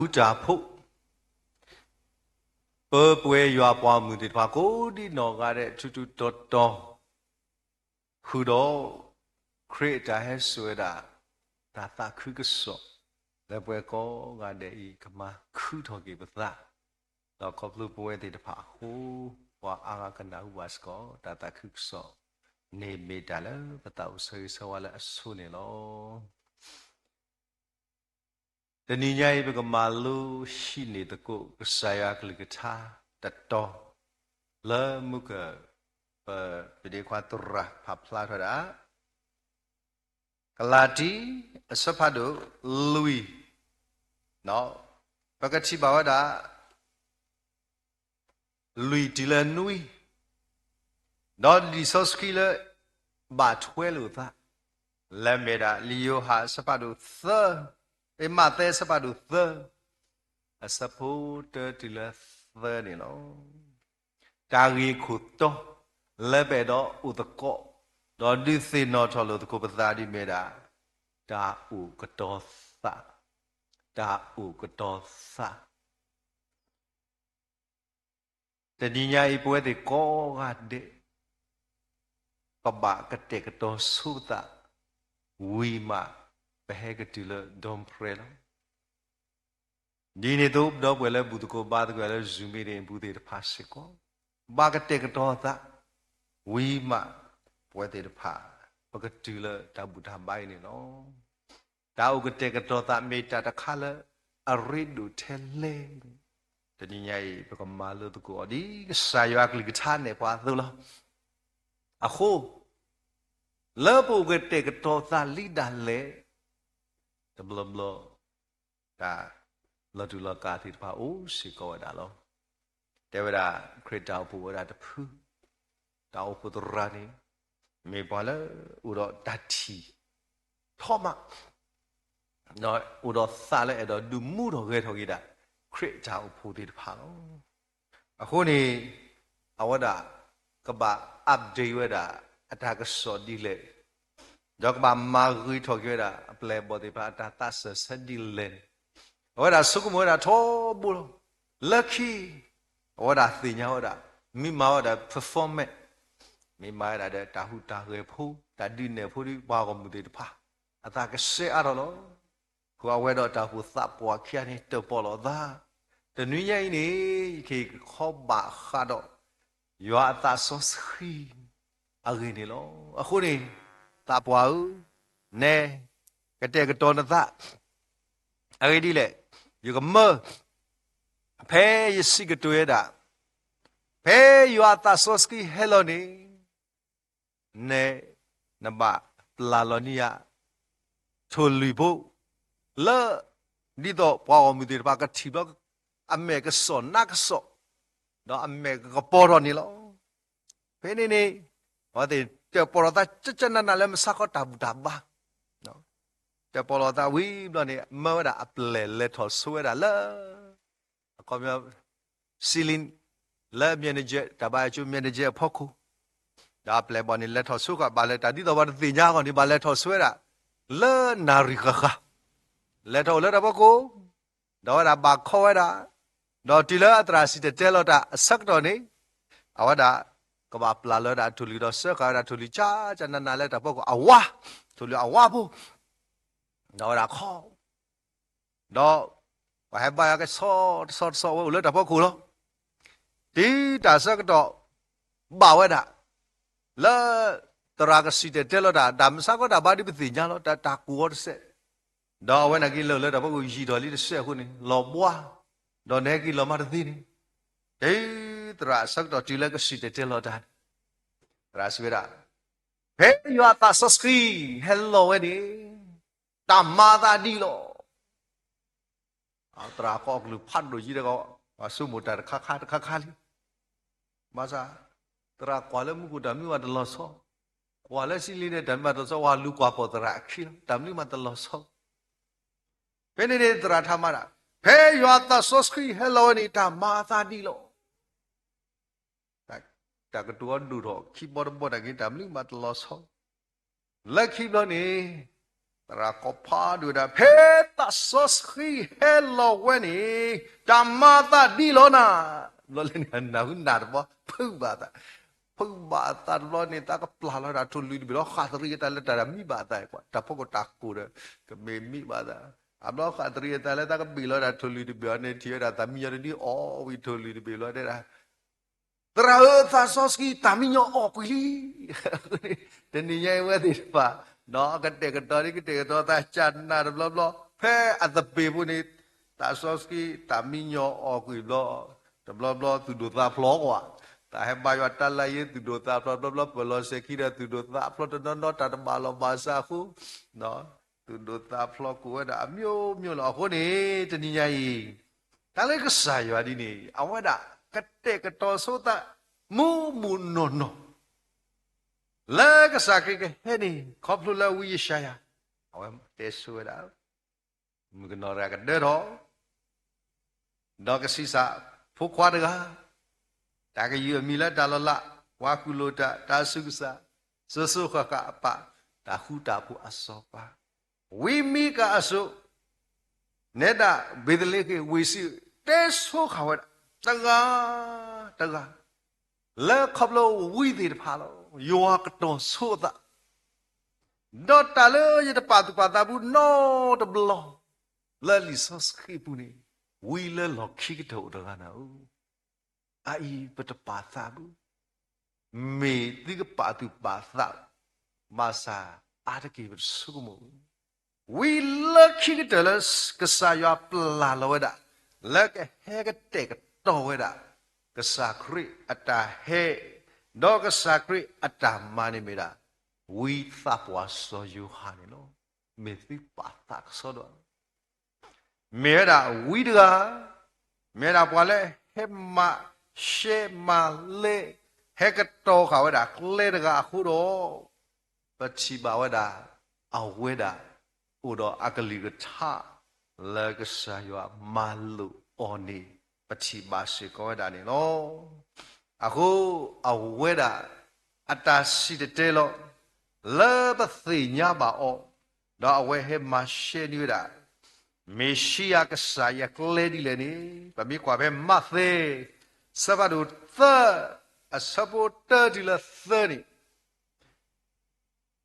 ဃုတၢ်ဖိ, ပပှဲၤယွၤပှၤမုၢ်သ့ၣ်တဖၣ်ကိးဒံနီၢ်ဂၤဒဲး ထူးထူးတီၤတီၤ ဃုာ်ဒီး ခရံာ်အတၢ်ဟဲစိာ်ဝဲဒၣ် တၢ်သးခုကစီၣ် လၢပဝဲကိးဂၤဒဲးအံၤ ကမၤခုထီၣ်က့ၤပသး, ဒီးခီဖျိပဝဲသ့ၣ်တဖၣ်အဃိ ပှၤအါဂၤကနၢ်ဟူဘၣ်စ့ၢ်ကီး တၢ်သးခုကစီၣ်န့ၣ် မ့ၢ်တၢ်လၢပသးအိၣ်ဆၢဂ့ၤဆၢဝါလၢအဆိန့ၣ်လီၤ. တနံၤညါအံၤ ပကမၤလိဟံးန့ၢ်သကိး ကစၢ်ယွၤအကလုၢ်ကထါတတီၤ လၢမုၢ်က ပ ပဒ့ခွါသရၣ်ဖးဖျါထီၣ်ဒၣ် ကလၤတံ အဆၢဖးဒိၣ်လွံၢ်, ပကထံၣ်ဘၣ်ဝဲဒၣ် လွံၢ်တုၤလၢနွံ, ဒီးလံာ်စီဆှံလၢ ဘၣ်ထွဲလိာ်သး လၢမ့ၢ်ဒၣ် လံာ်ယိၤဟၣ်အဆၢဖးဒိၣ်သၢ, မးသဲအဆၢဖးဒိၣ်သၢ, အဆၢဖိတၢတုၤလၢသၢန့ၣ်လီၤ. တၢ်ဂ့ၢ်ခိၣ်တီ လၢပအဲၣ်ဒိးအိၣ်သကိး ဒီးဒုးသ့ၣ်နီၣ်ထီၣ်လိာ်သကိးပသးဒ်မ့ၢ်ဒၣ် တၢ်အိၣ်ကတီၤသး, တၢ်အိၣ်ကတီၤသး တနံၤညါအံၤ ပဝဲသ့ၣ်ကိးဂၤဒဲး ပဘၣ်ကတဲာ်ကတီၤဆိပသး ဝံၤမး ပဟဲကတုၤလၢ dawn prayer လီၤ. ဒ်န့ၣ်အသိး ဒီပုၢ်ဝဲၢ်လၢဘူၣ်သကိးဘါသကိးလၢ Zoom meeting အပူၤသ့ၣ်တဖၣ်စ့ၢ်ကီး ဘၣ်ကတဲာ်ကတီၤသး ဝံၤမး ပဝဲသ့ၣ်တဖၣ် ပကတုၤလၢတၢ်ဘူၣ်တၢ်ဘါအံၤန့ၣ်လီၤ. တၢ်အိၣ်ကတဲာ်ကတီၤသးမ့ၢ်တၢ်တခါလၢအရ့ဒိၣ်ထဲလဲၣ်န့ၣ် တနံၤညါအံၤ ပကမၤလိသကိးအီၤ ဒ်ကစၢ်ယွၤအကလုၢ်ကထါနဲၣ်ပှၤအသိးလီၤ. အဃိ လၢပအိၣ်ကတဲာ်ကတီၤသးလံဒၣ်လဲာ် တဘျီဘျီ တၢ်လီၤတူာ်လီၤကာ်သ့ၣ်တဖၣ်အိၣ်စ့ၢ်ကီးဝဲဒၣ်လီၤ. တဲဝဲဒၣ် ခရံာ်တၢ်အိၣ်ဖှိၣ်ဝဲဒၣ်တဖု, တၢ်အိၣ်ဖှိၣ်သရၣ်န့ၣ် မ့ၢ်ပှၤလၢအိၣ်ဒီးတၢ်ထံၣ်ထီၣ်မး အိၣ်ဒီးသးလၢအဲၣ်ဒိးဒုးမူထီၣ်ဂဲၤထီၣ်က့ၤဒၣ် ခရံာ်တၢ်အိၣ်ဖှိၣ်သ့ၣ်တဖၣ်လီၤ. အဃိန့ၣ် အဝဲဒၣ် ကဘၣ် update ဝဲဒၣ် အတၢ်ကစီၣ်ဒ်လဲၣ်, ဒီးကဘၣ်မၤဂ့ၤထီၣ်က့ၤဝဲဒၣ် အပျဲၢ်အဘီၣ်သ့ၣ်တဖၣ် အတၢ်သးစၢၢ်ဆၢဒ်လဲၣ်န့ၣ် အဝဲဒၣ်ဆိကမိၣ်ဝဲဒၣ်ထီဘိလီၤ. လၢခံ အဝဲဒၣ်သ့ၣ်ညါဝဲဒၣ် မ့ၢ်မၤဝဲဒၣ် performance မ့ၢ်မၤဝဲဒၣ်ဒီးတၢ်ဟူးတၢ်ဂဲၤဖိ တၢ်ဒုးနဲၣ်ဖိဒီး ပှၤဂီၢ်မုၢ်သ့ၣ်တဖၣ် အသးကဆှဲအါထီၣ်လီၤ. ဃိအဝဲဒီးတၢ်အိၣ်ဖှိၣ်သးပှၢ်ခံဂၤန့ၣ် တၢၣ်ပီၣ်လိာ်သး, တနွံညါအံၤန့ၣ် ယကဟ့ၣ်ခီဘၣ်ဃးဒီး ယွၤအသးစီဆှံ အဂ့ၢ်န့ၣ်လီၤ. အဃိန့ၣ် သးပှၢ်ဧၢ, နဲ ကတဲာ်ကတီၤနသး အဂ့ၢ်ဒ်လဲၣ်, ယကမၢ ဖဲယစံးကတိၤဝဲဒၣ်, ဖဲယွၤအသးစီဆှံဟဲလီၤန့ၣ် နဲ နဘၣ်ပျၢ်လီၤန့ၢ်ယၤ ထိၣ်လွံၢ်ဖိ လၢ ဒ်သိးပှၤဂီၢ်မုၢ်သ့ၣ်တဖၣ်ကထံၣ်ဘျီ အမဲာ်ကစီၣ်နါကစီၣ် ဒီးအမဲာ်ကကပီၤထီၣ်န့ၣ်လီၤ. ဖဲန့ၣ်န့ၣ် အဝဲသ့ၣ်တၢၣ်ပီၣ်လိာ်သး ကကနနးလၢမဆါခီတၢ်ဘူၣ်တၢ်ဘါ တၢၣ်ပီၣ်လိာ်သးဝံၤဘျီန့ၣ် မၢဝဲဒၣ်အပျဲၢ်လဲၤထီၣ်ဆိဝဲဒၣ်လၢ အခီပညီ ceiling လၢ manager တၢ်ဘါယွၤကၠိ manager အဖီခိၣ်, ဒီးအပျဲၢ်ဘီၣ်န့ၣ် လဲၤထီၣ်ဆိဃီ ဘၣ်လဲၤတၢ်ဒ်သိးပှၤတသ့ၣ်ညါအဂီၢ်န့ၣ် ဘၣ်လဲၤထီၣ်ဆိဝဲဒၣ် လၢနၣ်ရံၣ်ဃၣ်ဃၣ်, လဲၤထီၣ်အိၣ်လၢတၢ်ဖီခိၣ်, ဒီးအဝဲဒၣ်ဘၣ်ခီဝဲဒၣ်, ဒီးတုၤလၢအသရၣ်စံၣ်တဲၤတဲလီၤတၢ်အဆၢကတီၢ်န့ၣ် အဝဲဒၣ် ကဘၣ်ပျၢ်လီၤဝဲဒၣ်ထိၣ်လွံၢ်ဒီးစၢဃာ်ဝဲဒၣ်ထိၣ်လွံၢ်ကကနနးလၢတၢ်ဖီခိၣ်အဝါ, ထိၣ်လွံၢ်အဝါဖိ ဒီးအဝဲဒၣ်ခီ ဒီးပှၤဟဲဘါယွၤကဆီတဆီတဆီ အဝဲအိၣ်လၢတၢ်ဖီခိၣ်လီၤ. တုၤတၢ်ဆၢကတီၢ် ဘၣ်ဝဲဒၣ် လၢ သရၣ်ကစံၣ်တဲၤတဲလီၤတၢ် တၢ်မဆါကီတၢ်ဘါဒ်ပသ့ၣ်ညါလီၤ တၢ်တၢ်ကိးအီၤတစဲး, ဒီးအဝဲန့ၣ်က့ၤလၢာ်လၢတၢ်ဖီခိၣ်ယံာ်ထီၣ်လံတစဲးအဃိန့ၣ် လီၤဘှါ, ဒီးနဲက့ၤလီၤမးတသ့န့ၣ်, တုၤသရၣ်အဆၢကတီၢ်တုၤလၢကစံၣ်တဲၤတဲလီၤတၢ်န့ၣ် သရၣ်စံးဝဲဒၣ်, ဖဲယွၤအသးစီဆှံဟဲလီၤဝဲန့ၣ် တၢ်မၤအသးဒ်လီၤ. သရၣ်ကီၢ်အကလုၢ်ဖးဒိၣ်ယံၤဒီး ပှၤဆိကမိၣ်တၢ်တခါခါတခါခါလံ. ဘၣ်ဆၣ် သရၣ်ကွၢ်လၢမူခိၣ်တၢ်မနုၤမးတလီၤဆီ, ကွၢ်လၢ ceiling န့ၣ် တၢ်မနုၤမးတလီၤဆီ, ဝဲလူၤကွၢ်ပိာ်သရၣ်အခံလီၤ, တၢ်မနုၤမးတလီၤဆီ. ဖဲန့ၣ်န့ၣ် သရၣ်ထါမၤဒၣ်, ဖဲယွၤအသးစီဆှံဟဲလီၤဝဲန့ၣ် တၢ်မၤအသးဒ်လီၤ. တၢ်ကတိၤအီၤဒိၣ်ထီၣ် ခံဘီတဘီတၢ်က့ၤ တၢ်မနုၤမးတလီၤဆီ. လၢခံဘျီန့ၣ် သရၣ်ကီၢ်ဖးဒိၣ်ဝဲဒၣ် ဖဲသးစီဆှံဟဲလီၤဝဲန့ၣ် တၢ်မၤအသးဒ်လဲၣ်နၤ, ဘျီလဲၣ်န့ၣ် နၢ်ဟူနၢ်တဘျီ ဖုးဘၣ်အသး, ဖုးဘၣ်အသးတဘျီန့ၣ် သးကပျၢ်လီၤဒၣ်ထိၣ်လွံၢ်တဘ့ၣ်လီၤ ဃၣ်သရံးအသးလၢတၢ်မံဘၣ်အသး တၢ်ဖီခိၣ်တၢ်ကိၢ်ဒီး ကမ့ၢ်မံဘၣ်အသး, အဘျီဃၣ်သရံးအသးလၢသးကဘ့ၣ်လီၤဒၣ်ထိၣ်လွံၢ်တဘ့ၣ်အီၤန့ၣ် ထံၣ်ဝဲဒၣ်သးမံညီၤတဒုအီၣ်ဝံၤထိၣ်လွံၢ်တဘ့ၣ်လီၤ တဲဒၣ် သရၣ်ဧၢ သးစီဆှံ တၢ်မံညီၤအီၣ်ကွံာ်လံ. တနံၤညါအံၤ အဝဲသ့ၣ်တဖၣ် ကတဲာ်ကတီၤဒ်ကတဲာ်ကတီၤသးကၢ်နၢ်တဘျီဘျီ ဖဲအသပ့ၤဖိန့ၣ် သးစီဆှံ တၢ်မံညီၤအီၣ်ကွံာ်ဘျီ တဘျီဘျီသူၣ်ဒိၣ်သးဖျိးကွၢ်, တၢ်ဟဲဘါယွၤတၢ်လၢယ့ၤသူၣ်ဒိၣ်သးဖျိး တဘျီဘျီပၢၢ်လီၤစဲၤခံဒီးသူၣ်ဒိၣ်သးဖျိးတနီၤနီၤ တၢ်တဘၣ်လီၤဘၣ်စးအဃိ သူၣ်ဒိၣ်သးဖျိးကိးဝဲဒၣ်အမျိုးမျိုးလီၤ. အဃိန့ၣ် တနံၤညါအံၤ တၢ်လၢကစၢ်ယွၤဒ်န့ၣ် အဝဲဒၣ်ကတဲာ်ကတီၤဆိသး မူးမူးနီၢ်နီၢ် လၢကစၢ်ခရံာ်ကဟဲန့ၣ် ခီဖျိလၢဝံယၡါယၤ အဝဲတဲဆိဝဲဒၣ် မုၣ်ကနီၤတဂၤကဒၢထီၣ် ဒီးကဆံးစၢ်ဖိခွါတဂၤ တၢ်ကယုၢ်အမံၤလၢတၢ်လီၤလး ပှၤကူၣ်လိာ်တၢ် တၢ်ဆူးကစၢ် စိၤစိၤဃၣ်ဃၣ်အပၢ် တၢ်ဃူတၢ်ဖိးအစီၤပၤ ဝံမံကၤအစိၤ နဲဒၣ်ဘ့းသလ့ဃ့ၣ်ဝ့ၢ်စံး တဲဆိဃာ်ဝဲဒၣ် တဂၤ တဂၤ လၢခီဖျိဝံသ့ၣ်တဖၣ်လီၤ. ယွၤကတီၤဆိအသး ဒီးတၢ်လၢယတပာ်သူၣ်ပာ်သးဘူးနီတဘျီ လၢလံာ်စီဆှံပူၤန့ၣ် ဝံလၢလီၢ်ခံကတၢၢ်အိၣ်တဂၤနၤဧၢ, အအံၤပတပာ်သးဘူး, မ့ၢ်သုကပာ်သူၣ်ပာ်သး ဘၣ်ဆၣ်အါတက့ၢ်ပတဆိကမိၣ် ဝံလၢခံကတၢၢ်လၢကစၢ်ယွၤပျၢ်လီၤဝဲဒၣ် လၢကဟဲကတဲာ်ကတီၤဝဲဒၣ် ကစၢ်ခရံာ်အတၢ်ဟဲ ဒီးကစၢ်ခရံာ်အတၢ်မၤန့ၣ်မ့ၢ်ဒၣ် ဝံသးပှၢ်စီၤယိၤဟၣ်န့ၣ်လီၤ. မ့ၢ်သုပာ်သးကစီဒီ မ့ၢ်ဝဲဒၣ်ဝံတဂၤ, မ့ၢ်ဝဲဒၣ်ပှၤလၢဟဲမၤရှဲမၤလဲ, ဟဲကတီၤဃာ်ဝဲဒၣ်ကျဲတဂၤအဃိဒီး, ပထံၣ်ဘၣ်ဝဲဒၣ် အဝဲဒၣ် အိၣ်ဒီးအကလုၢ်ကထါ လၢကစၢ်ယွၤမၤလိာ်အီၤန့ၣ် ပထံၣ်ဘၣ်စ့ၢ်ကီးဝဲဒၣ်န့ၣ်လီၤ. အဃိ အဝဲဒၣ် အတၢ်စံၣ်တဲၤတဲလီၤ လၢပသ့ၣ်ညါဘၣ်အီၤ, ဒီးအဝဲဟဲမၤရှဲန့ၢ်ဝဲဒၣ် မ့ၣ်ၡံယၤကစၢ်ယွၤအကျဲဒ်လဲၣ်န့ၣ် ပမ့ၢ်ကွၢ်ဖဲမးသဲ အဆၢဖးဒိၣ်သၢ အဆၢဖိတၢတုၤလၢသၢန့ၣ်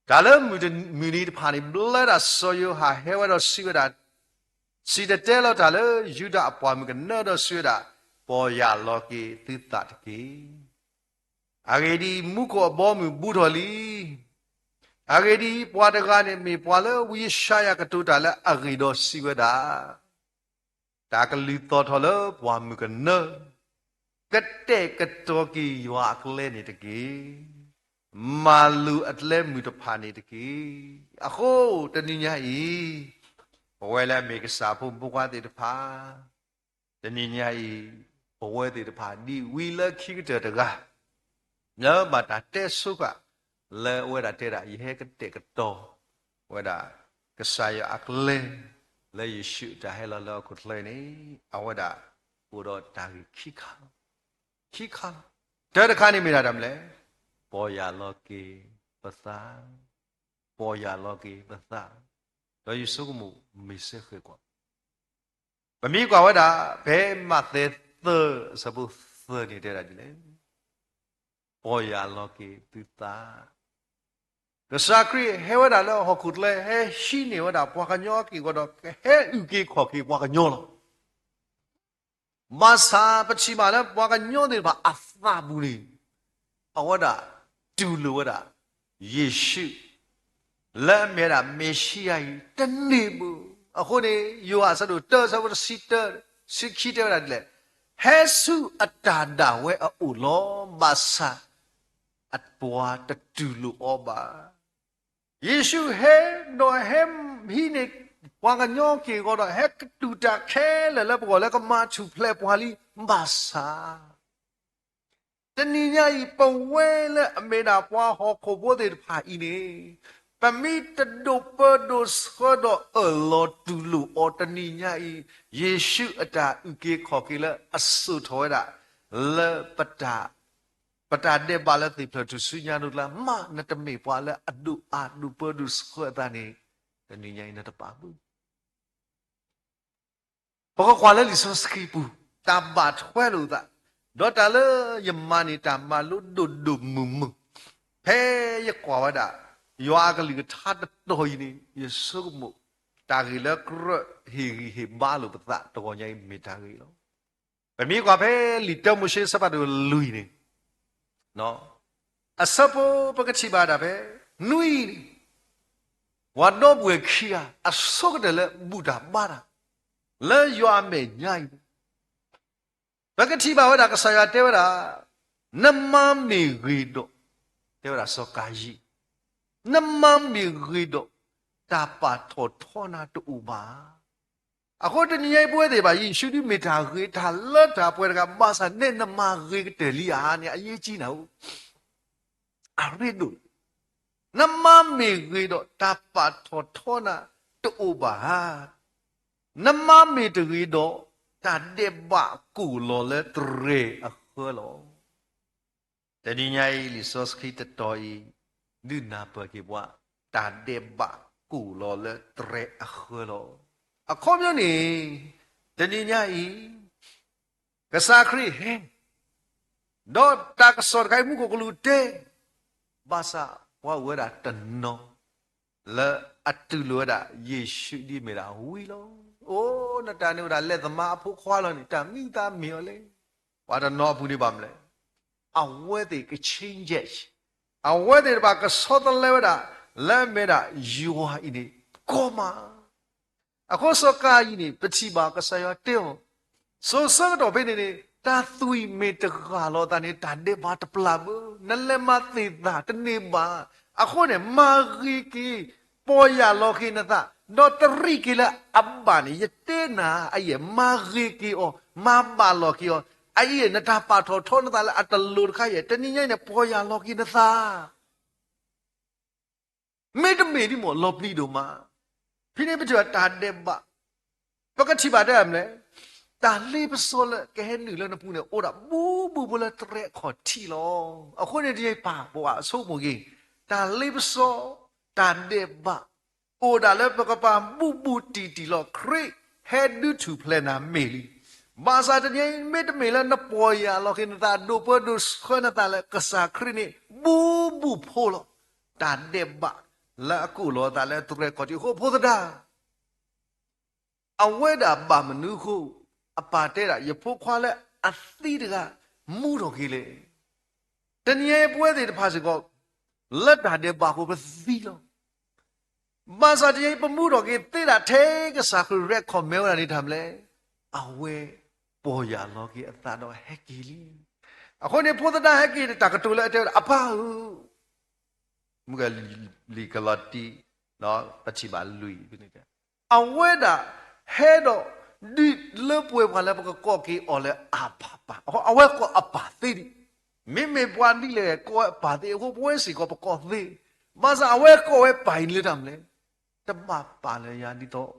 တၢ်လၢမုၢ်တမုၢ်နံၤတဖၣ်န့ၣ် ဘျၢဒၣ်စီၤယိၤဟၣ်ဟဲဝဲဒီးစံးဝဲဒၣ်, စံၣ်တဲၤတဲလီၤတၢ်လၢယူဒၤအပှၤမုၣ်ကနၢဒီးစံးဝဲဒၣ်, ပီၢ်ယၢ်လီၤက့ၤသုသးတက့ၢ်. အဂ့ၢ်ဒ်အံၤ, မူခိၣ်အဘီအမုၢ်ဘူးထီၣ်လံ. အဂ့ၢ်ဒ်အံၤ, ပှၤတဂၤန့ၣ်မ့ၢ်ပှၤလၢဝံယၡါယၤကတိၤတၢ်လၢအဂ့ၢ်ဒီးစံးဝဲဒၣ် တၢ်ကလုၢ်သီၣ်ထီၣ်လၢပှၤမုၣ်ကနၢ, ကတဲာ်ကတီၤက့ၤယွၤအကျဲန့ၣ်တက့ၢ်. မၤလိာ်အကျဲမုၢ်တဖၣ်န့ၣ်တက့ၢ်. အဃိတနံၤညါအံၤ, ပဝဲလၢအမ့ၢ်ကစၢ်ဖိမုၣ်ဖိခွါသ့ၣ်တဖၣ်, တနံၤညါအံၤ, ပဝဲသ့ၣ်တဖၣ်ဒ်ဝံလၢခံကတၢၢ်တဂၤ လၢဘၣ်တၢ်တဲဆိဃာ် လၢအဝဲဒၣ်တဲဒၣ် ယဟဲကတဲာ်ကတီၤဝဲဒၣ် ကစၢ်ယွၤအကျဲ လၢယ့ၣ်ၡူးအတၢ်ဟဲလီၤလၢဟီၣ်ခိၣ်ချၢန့ၣ် အဝဲဒၣ်အိၣ်ဒီးတၢ်ဂ့ၢ်ခံခါလီၤ. ခံခါလီၤ. တၢတခါန့ၣ်မ့ၢ်ဒၣ်တၢ်မနုၤလဲၣ်. ပီၢ်ယၢ်လီၤက့ၤပသး, ပီၢ်ယၢ်လီၤက့ၤပသး, ဒီးယဆိကမိၣ်မ့ၢ်စ့ၢ်ကီး ပမ့ၢ်ကွၢ်ဝဲဒၣ် ဖဲမးသဲသၢ အဆၢဖိသၢန့ၣ်တဲဒၣ်ဒ်လဲၣ်, ပီၢ်ယၢ်လီၤက့ၤသုသး. ကစၢ်ခရံာ်ဟဲဝဲဒၣ်လၢဟီၣ်ခိၣ်ချၢ ဟဲဟံးန့ၢ်ဝဲဒၣ်ပှၤကညီအက့ၢ်အဂီၤဒီး ကဟဲအုၣ်က့ၤခီၣ်က့ၤပှၤကညီလီၤ. ဘၣ်ဆၣ်ပထံၣ်ဘၣ်လၢပှၤကညီသ့ၣ်တဖၣ်အသးပူၤန့ၣ် အဝဲဒၣ်တူၢ်လိာ်ဝဲဒၣ် ယ့ၣ်ၡူး လၢအမ့ၢ်ဝဲဒၣ်မ့ၣ်ၡံယၤအံၤတန့ၢ်ဘၣ်. အဃိန့ၣ် ယိၤဟၣ်အဆၢဒိၣ်တၢ အဆၢဖိတဆံတၢ ဆံခံတဲဝဲဒၣ်ဒ်လဲၣ်, ဟဲဆူအတၢ်ဒၣ်ဝဲအအိၣ်လီၤ. ဘၣ်ဆၣ် အပှၤတတူၢ်လိာ်အီၤဘၣ်. ယ့ၣ်ၡူးဟဲဒီးဟဲဟံးန့ၢ်ပှၤကညီအက့ၢ်အဂီၤဒီး ဟဲကတူၢ်တၢ်ခဲလၢာ်လၢပဂီၢ်လၢကမၤထူၣ်ဖျဲးပှၤလံ. ဘၣ်ဆၣ် တနံၤညါအံၤ ပဝဲလၢအမ့ၢ်ဒၣ်ပှၤဟီၣ်ခိၣ်ဖိသ့ၣ်တဖၣ်အံၤန့ၣ် ပမ့ၢ်တဒိးပၢဒိးဆှၢဒီးအၢၣ်လီၤတူၢ်လိာ်အီၤတနံၤညါအံၤ ယ့ၣ်ၡူးအတၢ်အုၣ်က့ၤခီၣ်က့ၤလၢအစိာ်ထီၣ်ဝဲဒၣ် လၢပတၢ် ပတၢ်ဒဲးဘးလၢသ့ၣ်ဖျၢၣ်ထူၣ်စုညါဒိၣ်ကျါ မ့ၢ်နတမ့ၢ်ပှၤလၢအဒိၣ်အါဒိးပၢဒိၣ်ဆှၢအသးန့ၣ် တနံၤညါအံၤနတပာ်ဘၣ်. ပကကွၢ်လၢလံာ်စီဆှံပူၤ, တၢ်ဘၣ်ထွဲလိာ်သး, ဒီးတၢ်လၢယမၤန့ၣ် တၢ်မၤလိဒိၣ်ဒိၣ်မုၢ်မုၢ်, ဖဲယကွၢ်ဝဲဒၣ် ယွၤအကလုၢ်ကထါတတီၤအံၤန့ၣ် ယဆိကမိၣ် တၢ်ဂ့ၢ်လၢကြၢးဟ့ၣ်ဂံၢ်ဟ့ၣ်ဘါလိာ်ပသး တဂီၤညါအံၤမ့ၢ်တၢ်ဂ့ၢ်လီၤ. ပမ့ၢ်ကွၢ်ဖဲလံာ်တၢမိၤၡ့ အဆၢဖးဒိၣ်လွံၢ်န့ၣ်, အဆၢဖိပကထံၣ်ဘၣ်ဒၣ်ဖဲ နွံန့ၣ်, ပှၤဒီပုၢ်ဝဲၢ်ခံဂၤ အဆိကတၢၢ်လၢဘူၣ်တၢ်ဘါတၢ် လၢယွၤအမဲာ်ညါအံၤ, ပကထံၣ်ဘၣ်ဝဲဒၣ် ကစၢ်ယွၤတဲဝဲဒၣ်, နမါမ့ၢ်ဂ့ၤဒီး, တဲဝဲဒၣ်စီၤကၤယံၣ်, နမါမ့ၢ်ဂ့ၤဒီး တၢ်ပာ်ထီၣ်ထီနၤတအိၣ်ဘၣ်. အဃိတနံၤညါအံၤ ပဝဲသ့ၣ်တဖၣ် ယ့ၣ်ၡူးဒ်မ့ၢ်တၢ်ဂ့ၤ တၢ်လၢတၢ်ပှဲၤတဂၤ ဘၣ်ဆၣ်နဲနမၤဂ့ၤကတၢၢ်လံဧါန့ၣ် အရေးကြီးနၤအိၣ်, အရ့ဒိၣ်, နမါမ့ၢ်ဂ့ၤဒီး တၢ်ပာ်ထီၣ်ထီနၤတအိၣ်ဘၣ်ဧါ. နမါမ့ၢ်တဂ့ၤဒီး တၢ်ဒဲးဘးကိၢ်လီၤလၢတြဲၤအဃၢလီၤ. တနံၤညါအံၤ လံာ်စီဆှံတတီၤအံၤ ဒုးနၢ်ပၢၢ်က့ၤပှၤ တၢ်ဒဲးဘးကိၢ်လီၤလၢတြဲၤအဃၢလီၤ. အခီပညီန့ၣ် တနံၤညါအံၤ ကစၢ်ခရံာ်ဟဲ ဒီးတၢ်ကစီၣ်တခါအံၤ မူခိၣ်ကလူးတဲ, ဘၣ်ဆၣ်ပှၤအိၣ်ဝဲဒၣ်တနီၤ လၢအတူၢ်လိာ်ဝဲဒၣ် ယ့ၣ်ၡူးဒ်မ့ၢ်ဒၣ်ဝံလီၤ. အိ နတၢ်န့ၣ်အိၣ်ဒၣ် လဲၤသမါအဖိခွါလီၤန့ၣ် တၢ်မံသးမ့ၢ်အီၤလဲၣ်. ပှၤတနီၤအပူၤန့ၣ်ဘၣ်မနုၤလဲၣ်, အဝဲသ့ၣ်က change, အဝဲသ့ၣ်တဖၣ်ကဆီတလဲဝဲဒၣ် လၢအမ့ၢ်ဒၣ်ယွၤအံၤန့ၣ် ကီမး အဃိစီၤကၤယံၣ်န့ၣ် ပထံၣ်ဘၣ်ကစၢ်ယွၤတဲအီၤ, စိၤဆၢကတီၢ်ဖဲန့ၣ်န့ၣ် တၢ်သွံၣ်မ့ၢ်တဂၢ်လီၤသးန့ၣ် တၢ်ဒဲးဘးတပျၢ်ဘၣ်, နလဲၤမၤသ့ၣ်သၣ်တန့ၢ်ဘၣ်. အဃိန့ၣ် မၤဂ့ၤက့ၤ, ပီၢ်ယၢ်လီၤက့ၤနသး, ဒီးတရံးက့ၤလၢအဘၣ်န့ၣ် ယတဲနၤအယဲၢ် မၤဂ့ၤက့ၤအီၤ, မၤဘၣ်လီၤက့ၤအီၤ, အအံၤနတၢ်ပာ်ထီၣ်ထီနသးလၢအတလိၤတခါယဲၢ် တနံၤညါအံၤန့ၣ် ပီၢ်ယၢ်လီၤက့ၤနသး မ့တမ့ၢ်ဒ်မ့ၢ်လီၤပျံၤဒိၣ်မး, ဖဲန့ၣ်ပထံၣ်ဘၣ်တၢ်ဒဲးဘး, ပကထံၣ်ဘၣ်တဲမနုၤလဲၣ်, တၢ်လ့ပစီလၢကဟဲနုာ်လၢနပူၤန့ၣ် အိၣ်ဒၣ်ဘူးဘူးဖိလၢတြဲၤအခီၣ်ထံးလီၤ. အဃိန့ၣ် တယပာ်ပှၤအဆိကမိၣ်က့ၤ, တၢ်လ့ပစီ, တၢ်ဒဲးဘး, အိၣ်ဒၣ်လၢပကပၤဘူးဘူးတံၢ်တံၢ်လီၤ. ခရံာ်ဟဲဒုးထူၣ်ဖျဲးနၤမ့ၢ်လံ. ဘၣ်ဆၣ်တနံၤအံၤ မ့တမ့ၢ်လၢနပီၢ်ယၢ်လီၤက့ၤနသး ဒိးပၢဒိးဆှၢနသးလၢကစၢ်ခရံာ်န့ၣ် ဘူးဘူးဖိလီၤ. တၢ်ဒဲးဘးလၢအကိၢ်လီၤသးလၢတြဲၤခီၣ်ထံးအဃိ ဖိသဒါ အဝဲဒၣ်ဘၣ်မနုၤအဃိ အပၢ်တဲဒၣ် ယဖိခွါလၢအသံတဂၤ မူထီၣ်က့ၤလဲၣ်. တနံၤအံၤပဝဲသ့ၣ်တဖၣ်စ့ၢ်ကီး လၢတၢ်ဒဲးဘးအဃိပသံလီၤ. ဘၣ်ဆၣ်တနံၤအံၤ ပမူထီၣ်က့ၤသ့ဒၣ်ထဲကစၢ်ခရံာ် recommend ဝဲဒၣ်န့ၣ်တၢ်မနုၤလဲၣ်, အဝဲပီၢ်ယၢ်လီၤက့ၤအသးဒီးဟဲက့ၤလံ. အဃိန့ၣ် ဖိသဒါဟဲက့ၤန့ၣ် တၢ်ကတိၤလၢအတဲဝဲဒၣ် အပၢ်ဧၢ, မုၢ်ဂဲၤလံာ်ကလီၤတံ, ပထံၣ်ဘၣ်လွံၢ်, အဝဲဒၣ်ဟဲဒီး ဒုးလၢပှဲၤပှၤလၢပကကိးက့ၤအီၤလၢအပၢ်ပၢ်, အဝဲကိးအပၢ်သ့ဒံး, မ့မ့ၢ်ပှၤဒ်လဲၣ်ကိးဝဲအပၢ်သ့အဃိ ပဝဲစ့ၢ်ကီးပကိးသ့, ဘၣ်ဆၣ်အဝဲကိးဝဲပၢ်အံၤန့ၣ်လၢတၢ်မနုၤလဲၣ်, တဘၣ်ပာ်လၢယၤဒ်သိး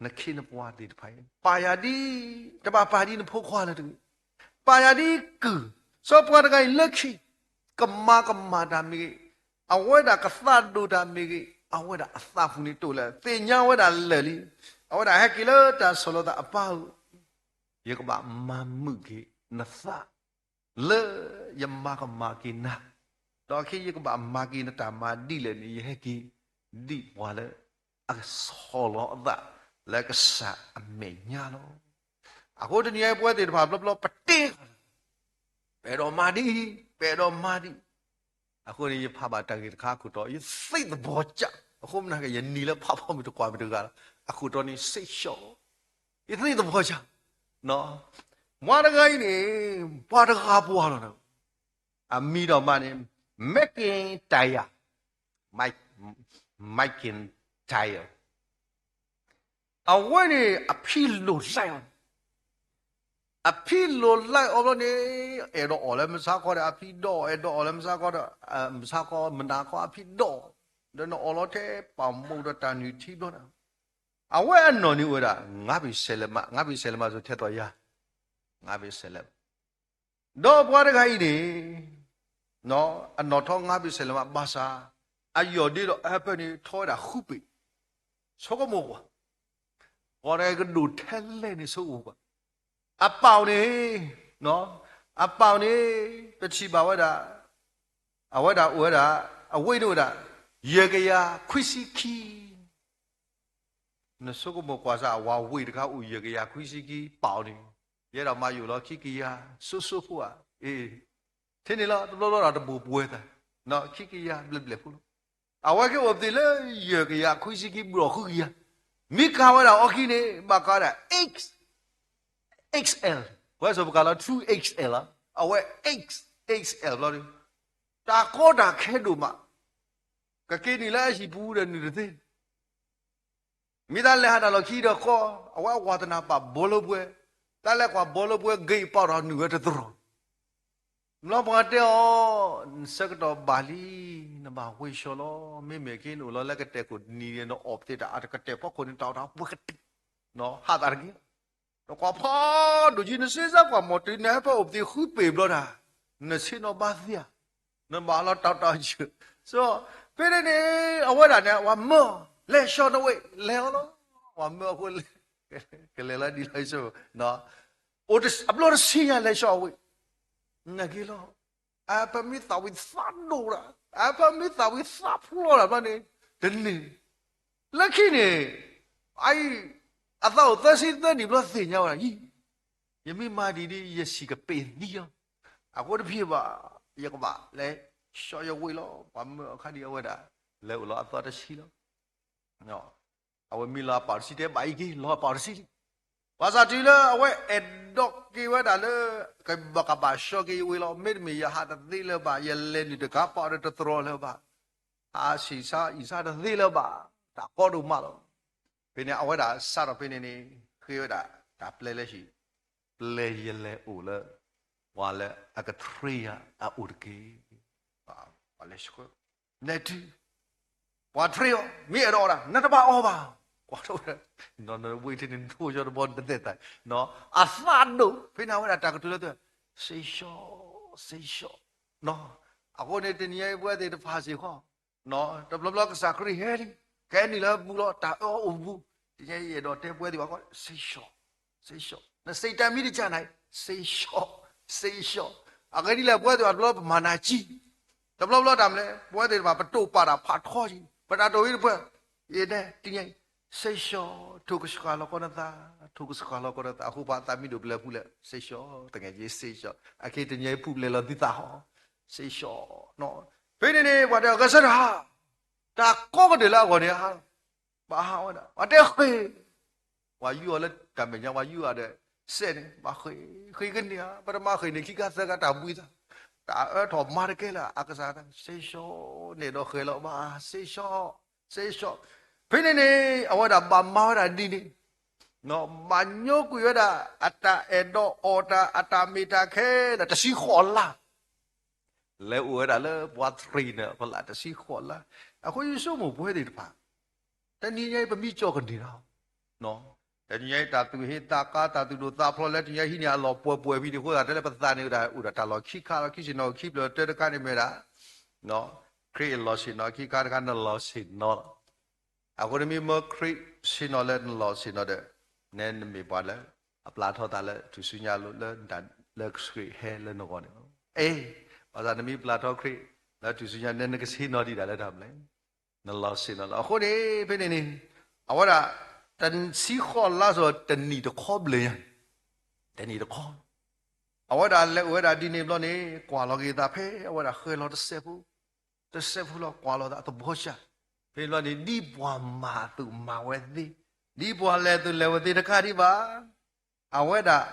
နခ့နပှၤသ့ၣ်တဖၣ်အံၤ, ပာ်ယၤဒ်, တဘၣ်ပာ်ဒ်နဖိခွါလၢတဂ့ၤ, ပာ်ယၤဒ်ကုၢ်, စီၤပှၤတဂၤအံၤလၢခံ ကမၤကမၣ်တၢ်မ့ၢ်ဂ့ၤ, အဝဲဒၣ်ကသးဒိၣ်တၢ်မ့ၢ်ဂ့ၤ, အဝဲဒၣ်အသးပူၤန့ၣ်တအိၣ်လၢၤ, သ့ၣ်ညါဝဲဒၣ်လၢာ်လံ. အဝဲဒၣ်ဟဲက့ၤလၢတၢ်ဆီၣ်လီၤသး အပၢ်ဧၢ, ယကဘၣ်မၤမုာ်က့ၤနသး လၢယမၤကမၣ်က့ၤနၤ, ဒီးခဲအံၤယကဘၣ်မၤက့ၤနတၢ်မၤဒ်လဲၣ်န့ၣ် ယဟဲက့ၤ ဒ်ပှၤလၢအဆီၣ်လီၤအသးလၢကစၢ်အမဲာ်ညါလီၤ. အဃိတနံၤအံၤပဝဲသ့ၣ်တဖၣ်ဘျီဘျီပတဲ, ပအဲၣ်ဒိးမၤဒ်အံၤ, ပအဲၣ်ဒိးမၤဒ်အံၤ, အဃိန့ၣ် ယဖးဘၣ်တၢ်ဂ့ၢ်တခါအခိၣ်တီ, ယသ့ၣ်သဘီၣ်ကၢ်, အဃိမနုၤက့ ယနံၤလၢဖးဖီမုၢ်တကွၢ်မုၢ်တဂၤလီၤ, အခိၣ်တီန့ၣ်စ့ၢ်ကီး, ယသ့ၣ်သဘီၣ်ကၢ်, ပှၤတဂၤအံၤန့ၣ် ပှၤတဂၤပှၤလီၤ, အမံၤဒီးမးန့ၣ် McIntyre, Mike, McIntyre, အဝဲန့ၣ် အဖံလိၣ်လၢအီၤ, အဖံလိၣ်လၢအီၤဘျီန့ၣ် အဲၣ်ဒိးအီၣ်လၢမုၢ်ဆါခီဒီး အဖံဒီးအီၣ်, အဲၣ်ဒိးအီၣ်လၢမုၢ်ဆါခီဒီး မုၢ်ဆါခီမုၢ်နၤခီအဖံဒီးအီၣ်, ဒီးနအီၣ်လီၤထဲပာ်မူဒီးတၢ်နုၢ်ထံဘျီန့ၣ်, အဝဲအနီၢ်န့ၣ်အိၣ်ဝဲဒၣ် ငါးပင်ဆယ်လက်မ, ငါးပင်ဆယ်လက်မ ဆိုထဲသိးယၤ, ငါးပင်ဆယ်လက်မ, ဒီးပှၤတဂၤအံၤန့ၣ် အနီၢ်ထီၣ်ငါးပင်ဆယ်လက်မ ဘၣ်ဆၣ် အယီၢ်ဒ့ဒီးအဟၢဖၢန့ၣ် ထီၣ်ဝဲဒၣ်ဃုပင်, ဆိကမိၣ်ကွၢ်, ပှၤတဂၤကဒိၣ်ထဲလဲၣ်န့ၣ်ဆိကမိၣ်ကွၢ်. အပၢ်န့ၣ်, အပၢ်န့ၣ်, ပထံၣ်ဘၣ်ဝဲဒၣ်, အဝဲဒၣ်အိၣ်ဝဲဒၣ်, အဝ့ၢ်န့ၣ်အိၣ်ဝဲဒၣ်, ယဲၢ်ကယၤခွံဆံခံ နဆိကမိၣ်ကွၢ်စၢ် ဝၤဝ့ၢ်တခါအိၣ်ယဲၢ်ကယၤခွံဆံခံ ပၢ်အီၤန့ၣ်, ယဲဒၣ်မၤယိၣ်လီၤခံကယၤ စိၤစိၤဖိဧါ, အ့, ထဲန့ၣ်လီၤ တဘျီဘျီဒီးတဘိၣ်ပှဲၤသး, ခံကယၤဘျဲၣ်ဘျဲၣ်ဖိလီၤ. အဝဲကအိၣ်သ့ၣ်လၢယဲၢ်ကယၤခွံဆံခံဘျီၣ်ဃုကယၤ, မ့ၢ်ကၤဝဲဒၣ်အီၤခံန့ၣ် ဘၣ်ကၤဝဲဒၣ် X, X L, ပဝဲဆိပကၤလီၤ two X L လီၤ, အဝဲ X, X L ဘျီဒီး, တၢ်ကီတၢ်ခဲဒိၣ်မး, ကက့ၤနုာ်လၢအဟံၣ်ပူၤဒီးနုာ်တသ့ မ့ၢ်တၢ်လဲၤဟးတၢ်လီၢ်ခံဒီးဃီ, အဝဲအဝၤတနၢ်ပာ်ဘီလၢပှဲၤ, တၢ်လဲၤကွၢ်ဘီလၢပှဲၤ ဂ့ၤပာ်ဒီးနုာ်ဝဲတသရိာ်, ဘျီပှၤတဲအီၤ, နဆၢကတီၢ်ဘၣ်လံ, နဘၣ်ဝ့ၤဆှီလီၤ, မ့မ့ၢ်က့နအိၣ်လီၤလၢကတဲာ်ခိၣ်နံၤန့ၣ် နအီၣ်ပသ့ၣ်တၢ်အတကတဲာ်ဖီခိၣ်န့ၣ် တၢ်အီၣ်တၢ်ပှဲၤကတ့ၢ်, ဟးသးတက့ၢ် နကွၢ်ဖးဒိၣ်ကံ နစ့စၢ်ကွၢ်မီၢ်တုၤနဟဲဖဲအိၣ်ပသ့ၣ်ဃုပ့ၤဘျီတၢ်, နဆ့ၣ်နီၤဘါသ့ဧါ, နဘၣ်လီၤတၢ်တၢ်ယုၢ်, ဖဲန့ၣ်န့ၣ် အဝဲဒၣ်န့ၣ် ပှၤမၢအီၤ လဲၤဆှီနဝ့ၢ် လဲၤအီၤလီၤ, ပှၤမၢအီၤအဃိ ကလဲၤလီၤဒ်လီၤဆိ, အဘျီတဆံညါလဲၤဆှီအဝ့ၢ်, နာ်က့ၤလီၤ အဖၢမ့ၢ်သးဝံၣ်သးဒိၣ်တၢ်, အဖၢမ့ၢ်သးဝံၣ်သးဖျိတၢ်ဘျီန့ၣ်, တန့ၢ်, လၢခံန့ၣ်, အအံၤ, အသးအိၣ်သၢဆံသၢနံၣ်ဘျီသ့ၣ်ညါဝဲဒၣ်, ယမ့ၢ်မၤဒ်န့ၣ် ယဆံၣ်ကပ့ၤသံလီၤ, အဃိတဖံးဘၣ်, ယကဘၣ်လဲၤဆှီယဝ့ၢ်လီၤ, ပှၤမၢအခါဒ်အဝဲဒၣ်, လဲၤအိၣ်လီၤအသီတဆံလီၤ အဝဲမ့ၢ်လီၤအပာ်တဆံတဲဘၣ်အံၤက့ၤ လီၤအပာ်တဆံလံ, ဘၣ်ဆၣ်တုၤလၢအဝဲအဲၣ်ဒိးက့ၤဝဲဒၣ်လၢ, ကဘၣ်ကဘၣ်ဆှီက့ၤယဝ့ၢ်လီၤ, မ့တမ့ၢ်ယဟးတသ့လၢၤဘၣ်, ယလဲၤနုာ်တကးပာ်ဒီးတသရိာ်လၢၤဘၣ်, ဟးဆံၣ်ဆါအံၣ်ဆါတသ့လၢၤဘၣ်, တၢ်ကီဒိၣ်မးလီၤ, ဖဲန့ၣ်အဝဲဒၣ်စးထီၣ်ဖဲန့ၣ်န့ၣ်, ဃ့ဝဲဒၣ်တၢ်ပျဲလၢဟံၣ်, ပျဲယလဲၤအိၣ်လၢ, ပှၤလၢအကထြ့ယၤအအိၣ်တက့ၢ်, ပှၤလဲၤဆှၢ, လဲၤတုၤ ပှၤထြ့အီၤ, မ့ၢ်အဲၣ်ဒိးအီၣ်တၢ် နတဘၣ်အီၣ်ဘၣ်, ကွၢ်ထီၣ်ဝဲ, နဝ့ၢ်ထံန့ၣ် နထိၣ်ယီတဘီနတသဲၣ်သး, အသးဒိၣ်, ဖဲန့ၣ်အဝဲဒၣ်တၢ်ကတိၤလၢသု, စ့ဆှီ, စ့ဆှီ, အဃိန့ၣ် တနံၤအံၤပဝဲသ့ၣ်တဖၣ်စ့ၢ်ကီး, တဘျီဘျီကစၢ်ခရံာ်ဟဲလံ, ကဟဲနုာ်လၢပူၤလီၤ တၢ်အၢအီၤအိၣ်ပူၤ, တနံၤအံၤယအဲၣ်ဒိးတဲပဝဲသ့ၣ်ဘၣ်ကီး စ့ဆှီ, စ့ဆှီ, နစံးတၢ်မံၤတကၢ်နၤ, စ့ဆှီ, စ့ဆှီ, အဂ့ၢ်ဒ်လဲၣ် ပဝဲသ့ၣ်ဘၣ်တဘျီပမၤနၤကံ တဘျီဘျီတၢ်မနုၤလဲၣ် ပဝဲသ့ၣ်တဖၣ် ပတိာ်ပာ်တၢ်ဖးထီကံ, ပတၢ်တိာ်ဝံၤတဖၣ်, ယတဲတနံၤအံၤ, စ့ဆှီ, ထိၣ်ကဆှီလီၤကီနသး, ထိၣ်ကဆှီလီၤကီနသး, အဃိပှၤသးမံဒိၣ်ပျဲၤဖုလဲၣ်, စ့ဆှီ, သငဲးက့ စ့ဆှီ, အခဲတနံၤအံၤ ဖုပျဲၤလီၤသုသးဟီ, စ့ဆှီ, ဖဲန့ၣ်န့ၣ် ပှၤတဲအီၤ ကစၢ်တဟး, တၢ်ကီကတၢၢ်လၢအဂီၢ်န့ၣ်ဟးလီၤ, ဘၣ်ဟးဝဲဒၣ် ပှၤတဲဃ့ၢ် ပှၤယူၢ်အီၤလၢတၢ်မဲာ်ညါ ပှၤယူၢ်အီၤဒီး စဲးန့ၣ် ဘၣ်ဃ့ၢ်, ဃ့ၢ်ကန့ၢ်ဧါ, ပတမၤဃ့ၢ်န့ၣ် ခံခါသၢခါတၢ်ဘှံးသး, တၢ်အၢထီၣ်မၤတကဲလၢအကစၢ်တၢ်, စ့ဆှီ, န့ၣ်ဒီးဃဲၤလီၤဘၣ်, စ့ဆှီ, စ့ဆှီ, ဖဲန့ၣ်န့ၣ် အဝဲဒၣ်ဘၣ်မၤဝဲဒၣ်ဒ်န့ၣ်, ဘၣ်ညိကွံာ်ဝဲဒၣ် အတၢ်အဲၣ်ဒိးအီၣ်တၢ် အတၢ်မ့ၢ်တၢ်ခဲလၢာ် တဆံဃိးလါ လဲၤအိၣ်ဝဲဒၣ်လၢပှၤထြ့န့ၣ် ဖီလာ်တဆံဃိးလါ, အဃိယဆိကမိၣ်ပဝဲသ့ၣ်တဖၣ်, တနံၤညါအံၤပမ့ၢ်ကၠီကန့ၢ်ဒီး, တနံၤညါအံၤတၢ်သူၣ်ဟ့သးကါ တၢ်သူၣ်ဒိၣ်သးဖျိးလၢတနံၤညါဟံးန့ၢ်အလီၢ်ပှဲၤပှဲၤဖဲန့ၣ်အဃိသတး တဲလၢပသးန့ၣ်ဝဲဒၣ် အိၣ်ဒီးတၢ်လီၢ်ခံခါလီၤ, ခံဆ့ၣ်နီၤခံဖျၢၣ်တၢတခါန့ၣ်မ့ၢ်ဝဲဒၣ် ခရံာ်အလီၢ်ဆ့ၣ်နီၤ, ခံခါတခါနလီၢ်ဆ့ၣ်နီၤလီၤ. အဃိန့ၣ်မ့ၢ်မၢခရံာ်ဆ့ၣ်နီၤလၢနလီၢ်ဆ့ၣ်နီၤဒီး, နဲနမ့ၢ်ပှၤလၢ အပျၢ်ထီၣ်သးလၢထူၣ်စုညါအလိၤလၢ လၢခရံာ်ဟဲလၢနဂီၢ်န့ၣ်လီၤ. အ့, ဘၣ်ဆၣ်နမ့ၢ်ပျၢ်ထီၣ်ခရံာ် လၢထူၣ်စုညါ နဲနကဆ့ၣ်နီၤဒံးဒၣ်လၢတၢ်မနုၤလဲၣ်, နလီၢ်ဆ့ၣ်နီၤလီၤ. အဃိန့ၣ် ဖဲန့ၣ်န့ၣ် အဝဲဒၣ် တဆံဃိးလါစီၤ တနံၣ်တခီဘျဲၣ်ညါ, တနံၣ်တခီ အဝဲဒၣ်လဲၤအိၣ်ဝဲဒၣ်ဒ်န့ၣ်ဘျီန့ၣ် ကွၢ်လီၤက့ၤသးဖဲအဝဲဒၣ်ဃဲၤလီၤတစဲးဖိ, တစဲးဖိလီၤ ကွၢ်လီၤသးအသဘီဆၣ်, ဖဲန့ၣ်ဘျီန့ၣ် ဒ်ပှၤမၤအသိးမၤဝဲသ့, ဒ်ပှၤလဲၤအသိးလဲၤဝဲသ့တခါဒံးဘၣ်, အဝဲဒၣ်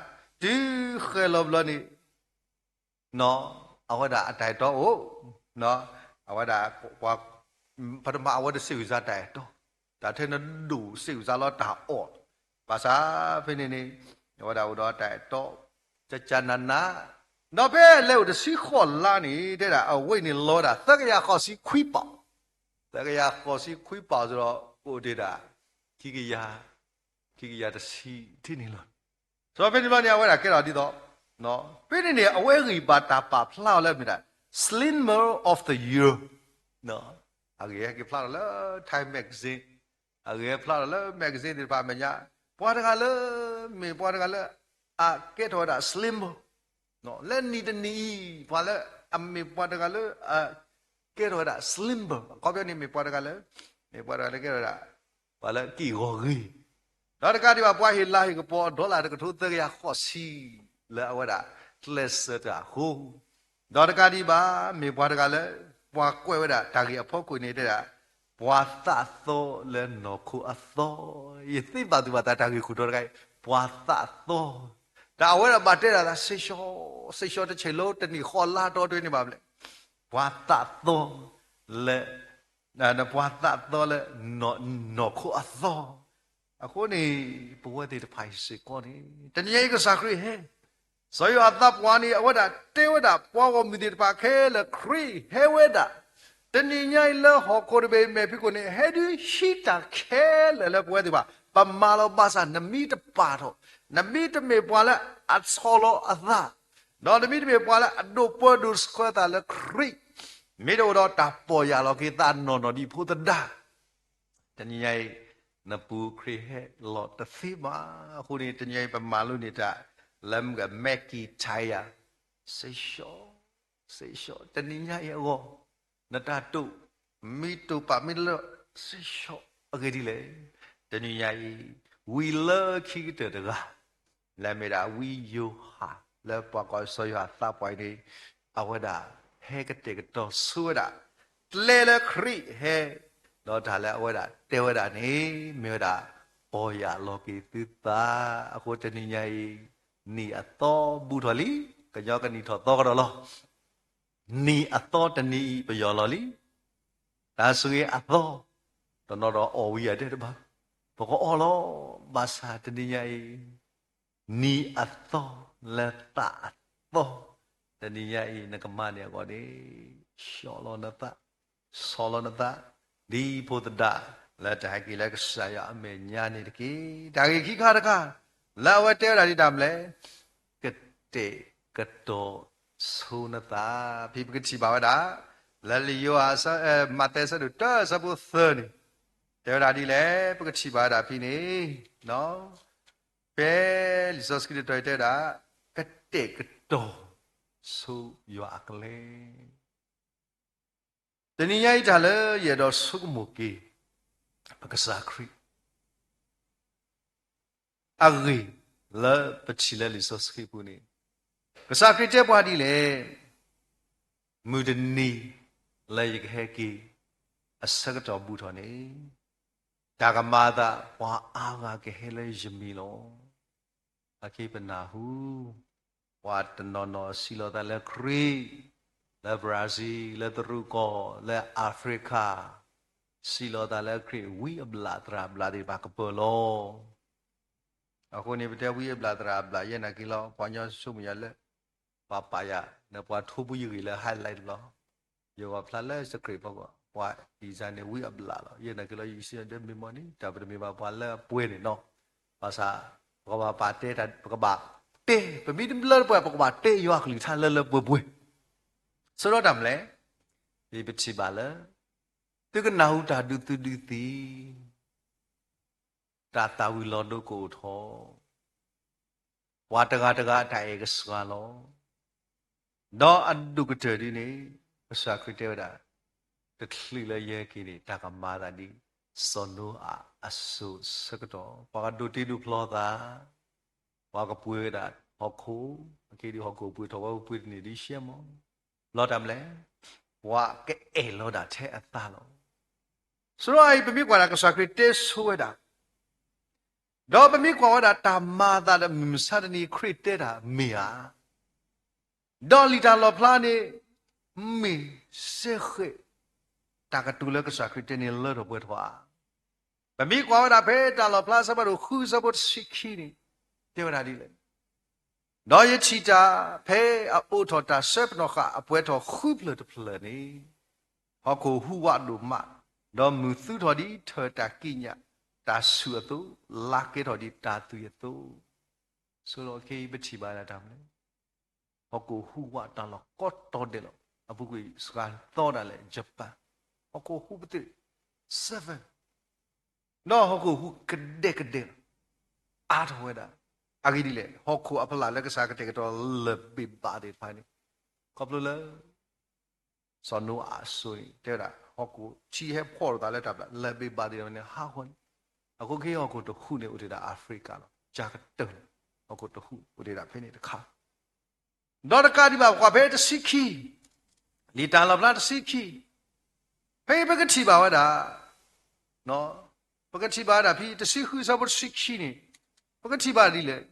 တုၤဃဲၤလီၤဘျီန့ၣ် အဝဲဒၣ်အတၢ်အဲၣ်တီအိၣ်, အဝဲဒၣ် ပထမအဝဲတစ့ၣ်ဝံၤစါတၢ်အဲၣ်တီ, တၢ်ထဲနဒိၣ်စ့ၣ်ဝံၤစါလီၤတၢ်အီၣ်, ဘၣ်ဆၣ်ဖဲန့ၣ်န့ၣ် အဝဲဒၣ်အိၣ်ဒီးတၢ်အဲၣ်တီ ကကနန, ဒီးဖဲလဲၤအိၣ်တဆံဃိးလါန့ၣ် တဲဒၣ်အဝ့ၢ်န့ၣ်လီၤဝဲဒၣ် သၢကယၤဃိးဆံခွံပီၣ်, သၢကယၤဃိးဆံခွံပီၣ်စ့ၢ်ဒီး ကအိၣ်တ့ၢ်ဒၣ် ခံကယၤ, ခံကယၤတဆံထံၣ်န့ၣ်လီၤ. စီၤဖဲန့ၣ်ဘျီန့ၣ် အဝဲဒၣ်ကဲထီၣ်ဒ်သိး, ဖဲန့ၣ်န့ၣ် အဝဲဂံၢ်ဘၣ်တၢ်ပာ်ဖျါအီၤလၢမ့ၢ်ဒၣ် Slimmer of the Year, အဂံၢ်ဟဲက့ၤဖျါထီၣ်လၢ Time Magazine အဂဲၤဖျါထီၣ်လၢ magazine သ့ၣ်တဖၣ်အမဲာ်ညါ, ပှၤတဂၤလၢ မ့ၢ်ပှၤတဂၤလၢ အကဲထီၣ်ဝဲဒၣ် symbol လၢနံၣ်တနံၣ်အံၤ ပှၤလၢအမ့ၢ်ပှၤတဂၤလၢ အကဲထီၣ်ဝဲဒၣ် symbol အခီပညီန့ၣ် မ့ၢ်ပှၤတဂၤလၢ မ့ၢ်ပှၤတဂၤလၢကဲထီၣ်ဝဲဒၣ် ပှၤလၢအက့ၢ်ဂီၤဂ့ၤ, ဒီးတကးဒံးဘၣ် ပှၤဟ့ၣ်လၤဟ့ၣ်ကပီၤ dollar တကထိသၢကယၤဃိးဆံ လၢအဝဲဒၣ်ကျဲးစၢးတၢ်အဃိ, ဒီးတကးဒံးဘၣ် မ့ၢ်ပှၤတဂၤလၢ ပှၤကွဲးဝဲဒၣ်တၢ်ဂ့ၢ်အဖီခိၣ်န့ၣ်တဲဒၣ် ပှၤသးသီလၢနီၢ်ခိအသီ, ယသ့ဘၣ်သူၣ်ဘၣ်သးတၢ်ဂ့ၢ်ခိၣ်တီတခါအံၤ ပှၤသးသီ, တၢ်အဝဲဒၣ်ဘၣ်တဲဒၣ်သး စ့ၢ်ကီး စ့ၢ်ကီးတဆံးလၢတနံၣ်ဃီလါတီတွဲန့ၣ်ဘၣ်မလဲၣ်, ပှၤသးသီလၢ ပှၤသးသီလၢ နီၢ်ခိအသီ, အဃိန့ၣ် ပဝဲသ့ၣ်တဖၣ်အံၤစ့ၢ်ကီးန့ၣ် တနံၤညါအံၤကစၢ်ခရံာ်ဟဲ, စီၤယိၤဟၣ်သးပှၢ်န့ၣ် အဝဲဒၣ်တဲဝဲဒၣ် ပှၤဂီၢ်မုၢ်သ့ၣ်တဖၣ်ခဲလၢာ်ခရံာ်ဟဲဝဲဒၣ်, တနံၤညါအံၤလၢဟီၣ်ခိၣ်တဘ့ၣ်မဲာ်ဖံးခိၣ်န့ၣ် ဟဲဒုးဟံးတၢ်ခဲလၢာ်လၢပဝဲသ့ၣ်တဖၣ် ပမၤလီၤဘၣ်ဆၣ် နမ့ၢ်တပာ်ထီၣ်, နမ့ၢ်တမ့ၢ်ပှၤလၢအဆီၣ်လီၤအသး, ဒီးနမ့ၢ်တမ့ၢ်ပှၤလၢအဒိၣ်ပၢၤဒိၣ်ဆှၢသးလၢခရံာ်, မ့ၢ်တအိၣ်ဒီးတၢ်ပီၢ်ယၢ်လီၤက့ၤသးနီၢ်နီၢ်ဒံးဖိသဒါ တနံၤညါအံၤ နပူၤခရံာ်ဟဲလီၤတသ့ဘၣ်. အဃိန့ၣ် တနံၤအံၤ ပမၤလိန့ၢ်တၢ်လၢမုၢ်ဂၤ McIntyre စ့ၢ်ကီး, စ့ၢ်ကီး တနံၤညါအံၤအဂီၢ် နတၢ်တိာ် မ့ၢ်တိာ်ပာ်မ့ၢ်လၢ စ့ၢ်ကီး အဂ့ၢ်ဒ်လဲၣ်. တနံၤညါအံၤ ဝံလၢခံကတၢၢ်တဂၤ လၢမ့ၢ်ဒၣ်ဝံယိၤဟၣ် လၢပှၤကိးစီၤယိၤဟၣ်သးပှၢ်အံၤန့ၣ် အဝဲဒၣ်ဟဲကတဲာ်ကတီၤဆိဝဲဒၣ် ကျဲလၢခရံာ်ဟဲ, ဒီးတၢ်လၢအဝဲဒၣ်တဲဝဲဒၣ်န့ၣ် မ့ၢ်ဝဲဒၣ် ပီၢ်ယၢ်လီၤက့ၤသုသး. အဃိတနံၤညါအံၤ နံၣ်အသီဘူးထီၣ်လံ, ကညီကနံၣ်ထီၣ်သီကဒီးလီၤ. နံၣ်အသီတနံၤအံၤပယီၤလီၤလံ. တၢ်ဆိၣ်ဂ့ၤအသီ တနီၤဒီးအီၣ်ဝံၤအဒဲတဘၣ်, ပကအီၣ်လီၤ. ဘၣ်ဆၣ်တနံၤညါအံၤ နံၣ်အသီလၢသးအသီ, တနံၤညါအံၤ နကမၤန့ၢ်အဂီၢ်န့ၣ် ဆီၣ်လီၤနသး, ဆီၣ်လီၤနသး ဒ်ဖိသဒါ လၢတၢ်ဟဲက့ၤလၢကစၢ်ယွၤအမဲာ်ညါန့ၣ်တက့ၢ်. တၢ်ဂ့ၢ်ခံခါတခါ လၢအဝဲတဲဝဲဒၣ်ဒ်တၢ်မနုၤလဲၣ်, ကတဲာ်ကတီၤဆိနသး, ဖဲပကထံၣ်ဘၣ်ဝဲဒၣ် လၢလံာ်ယိၤဟၣ် မးသဲအဆၢဒိၣ်တၢ အဆၢဖိသၢန့ၣ် တဲဝဲဒၣ်ဒ်လဲၣ်, ပကထံၣ်ဘၣ်ဝဲဒၣ်ဖဲန့ၣ် ဖဲလံာ်စီဆှံတတီၤအံၤတဲဝဲဒၣ် ကတဲာ်ကတီၤဆိယွၤအကျဲ. တနံၤညါအံၤတၢ်လၢယအဲၣ်ဒိးဆိကမိၣ်က့ၤ ပကစၢ်ခရံာ် အဂ့ၢ်လၢပထံၣ်လၢလံာ်စီဆှံပူၤန့ၣ် ကစၢ်ခရံာ်တဲပှၤဒ်လဲၣ်, မုၢ်တနံၤလၢယကဟဲက့ၤ အဆၢကတီၢ်ဘူးထီၣ်န့ၣ် တၢ်ကမၤအသး ပှၤအါဂၤကဟဲလၢယမံၤလီၤ. အခဲအံၤပနၢ်ဟူ ပှၤတနီၤနီၤစံးလီၤသးလၢခရံာ်, လၢဘြၤစံ, လၢတရူးကီၢ်, လၢအးဖရံကၤ, စံးလီၤသးလၢခရံာ် ဝံအဘျၣ်သရၣ်ဘျၣ်သ့ၣ်တဖၣ်ကပၢၤလီၤ. အဃိန့ၣ် ပတဲဝံအဘျၣ်သရၣ်ဘျၣ် ယဲနာ်က့ၤလီၤ ပှၤကညီဆိကမိၣ်ယၤလၢ ပှၤပာ်ယၤ လၢပှၤထိပူယဂ့ၢ်လၢ highlight တဘျီ, ယဂီၢ်ဖျါလၢ script ဖီခိၣ် ပှၤအံၤစၢ်န့ၣ် ဝံအဘျၣ်လီၤ. ယဲနာ်က့ၤလီၤ ယစံးဒဲမ့ၢ်မီၢ်န့ၣ် တၢ်ပတမ့ၢ်ဘၣ်ပှၤလၢအပှဲၤန့ၣ်နီၤ, ဘၣ်ဆၣ် ပကဘၣ်ပာ်တဲတၢ် ပကဘၣ်တဲ ပမ့ၢ်တလၢတပှဲၤ ပကဘၣ်တဲယွၤအကလုၢ်ကထါလၢလၢပှဲၤပှဲၤ, ဆိဒီးတၢ်မနုၤလဲၣ်, မ့ၢ်ပထံၣ်ဘၣ်လၢ သုကနၢ်ဟူတၢ်ဒုးသုဒုးသံ တၢ်သၣ်ဝံၤလီၤဒိကအိၣ်ထီၣ်, ပှၤတဂၤတဂၤအတၢ်အဲၣ်ကစှၤလီၤ. ဒီးအဒိၣ်ကတၢၢ်ဒ်န့ၣ် ကစၢ်ခရံာ်တဲဝဲဒၣ်, တချုးလၢယဟဲက့ၤန့ၣ် တၢ်ကမၤသးဒ် စီၤနိအၤအစိၤအဆၢကတီၢ်, ပှၤကဒိးတ့ဒိးဖျီသး, ပှၤကပှ့ၤဝဲဒၣ်ဟီၣ်ခိၣ်, အက့ၤဒ်ဟီၣ်ခိၣ်ပှ့ၤထီၣ်ဝဲ ပှ့ၤတန့ၢ်ဒ်ရှဲမီၢ်, ဘျီတၢ်မနုၤလဲၣ်, ပှၤကအဲၣ်လီၤဒၣ်ထဲအသးလီၤ. ဆိဒီးအံၤ ပမ့ၢ်ကွၢ်ဒၣ်ကစၢ်ခရံာ်တဲဆိဝဲဒၣ်, ဒီးပမ့ၢ်ကွၢ်ဝဲဒၣ်တၢ်မၤအသးဒီးမုၢ်မဆါတနံၤခရံာ်တဲတၢ်မ့ၢ်ဧါ, ဒီးလံာ်တၢ်လီၣ်ဖျါန့ၣ် မ့ၢ်စ့ၢ်ကီး တၢ်ကတိၤလၢကစၢ်ခရံာ်တဲန့ၣ်လၢထီၣ်ပှဲၤထီၣ်ဧါ. ပမ့ၢ်ကွၢ်ဝဲဒၣ်ဖဲတၢ်လီၣ်ဖျါအဆၢဖးဒိၣ်ဃု အဆၢဖိတဆံခံန့ၣ် တဲဝဲဒၣ်ဒ်လဲၣ်, ဒီးယထံၣ်တၢ် ဖဲအအိးထီၣ်တၢ်ဆှၢပနီၣ်ဃာ်အပှဲၤထီၣ်ဃုဖျၢၣ်တဖျၢၣ်န့ၣ်, ဟီၣ်ခိၣ်ဟူးဝးဒိၣ်မး, ဒီးမုၢ်သူထီၣ်ဒ်ထၢၣ်တၢ်ကံးညာ်တၢ်ဆူၣ်အသိး, လါကဲထီၣ်ဒ်တၢ်သွံၣ်အသိး, ဆိဒီးခဲအံၤပထံၣ်ဘၣ်ဒၣ်တၢ်မနုၤလဲၣ်, ဟီၣ်ခိၣ်ဟူးဝးတၢ်လီၢ်ကိးတီၤဒဲးလီၤ. အပူၤကွံာ်စှၤသီဒၣ်လဲာ် Japan, ဟီၣ်ခိၣ်ဟူးပသ့ၣ် seven ဒီးဟီၣ်ခိၣ်ဟူးကဒဲကဒဲလီၤ. အါထီၣ်ဝဲဒၣ်. အဂ့ၢ်ဒ်လဲၣ်, ဟီၣ်ခိၣ်အဖီလာ်လၢကစၢ်ကတဲာ်ကတီၤလၢၢ်ဘ့ၣ်ဘၣ်သ့ၣ်တဖၣ်န့ၣ်, ခီဖျိလၢ စီၤနိအၤအစိၤန့ၣ် တဲဝဲဒၣ် ဟီၣ်ခိၣ်ထံဟဲဖီၣ်လိာ်သးလၢတၢ်ဘျၣ်, လၢၢ်ဘ့ၣ်ဘၣ်သ့ၣ်တဖၣ်န့ၣ် ဟးဂီၤန့ၣ်. အဃိခဲအံၤဟီၣ်ခိၣ်တဟူးန့ၣ် အိၣ်တ့ၢ်ဒၣ်အၤဖရံကၤလီၤ. ကၢ်ကတၢၢ်လီၤ. ဟီၣ်ခိၣ်တဟူးအိၣ်တ့ၢ်ဒၣ်ဖဲန့ၣ်တခါ ဒီးတကးဒံးဘၣ် ပကွၢ်ဖဲတဆံခံ, လံာ်တၢ်လီၣ်ဖျါတဆံခံ, ဖဲအံၤပကထံၣ်ဘၣ်ဝဲဒၣ်, ပကထံၣ်ဘၣ်ဝဲဒၣ်ဖဲတဆံဃု အဆၢဖိတဆံခံန့ၣ်, ပကထံၣ်ဘၣ်ဒ်လဲၣ်.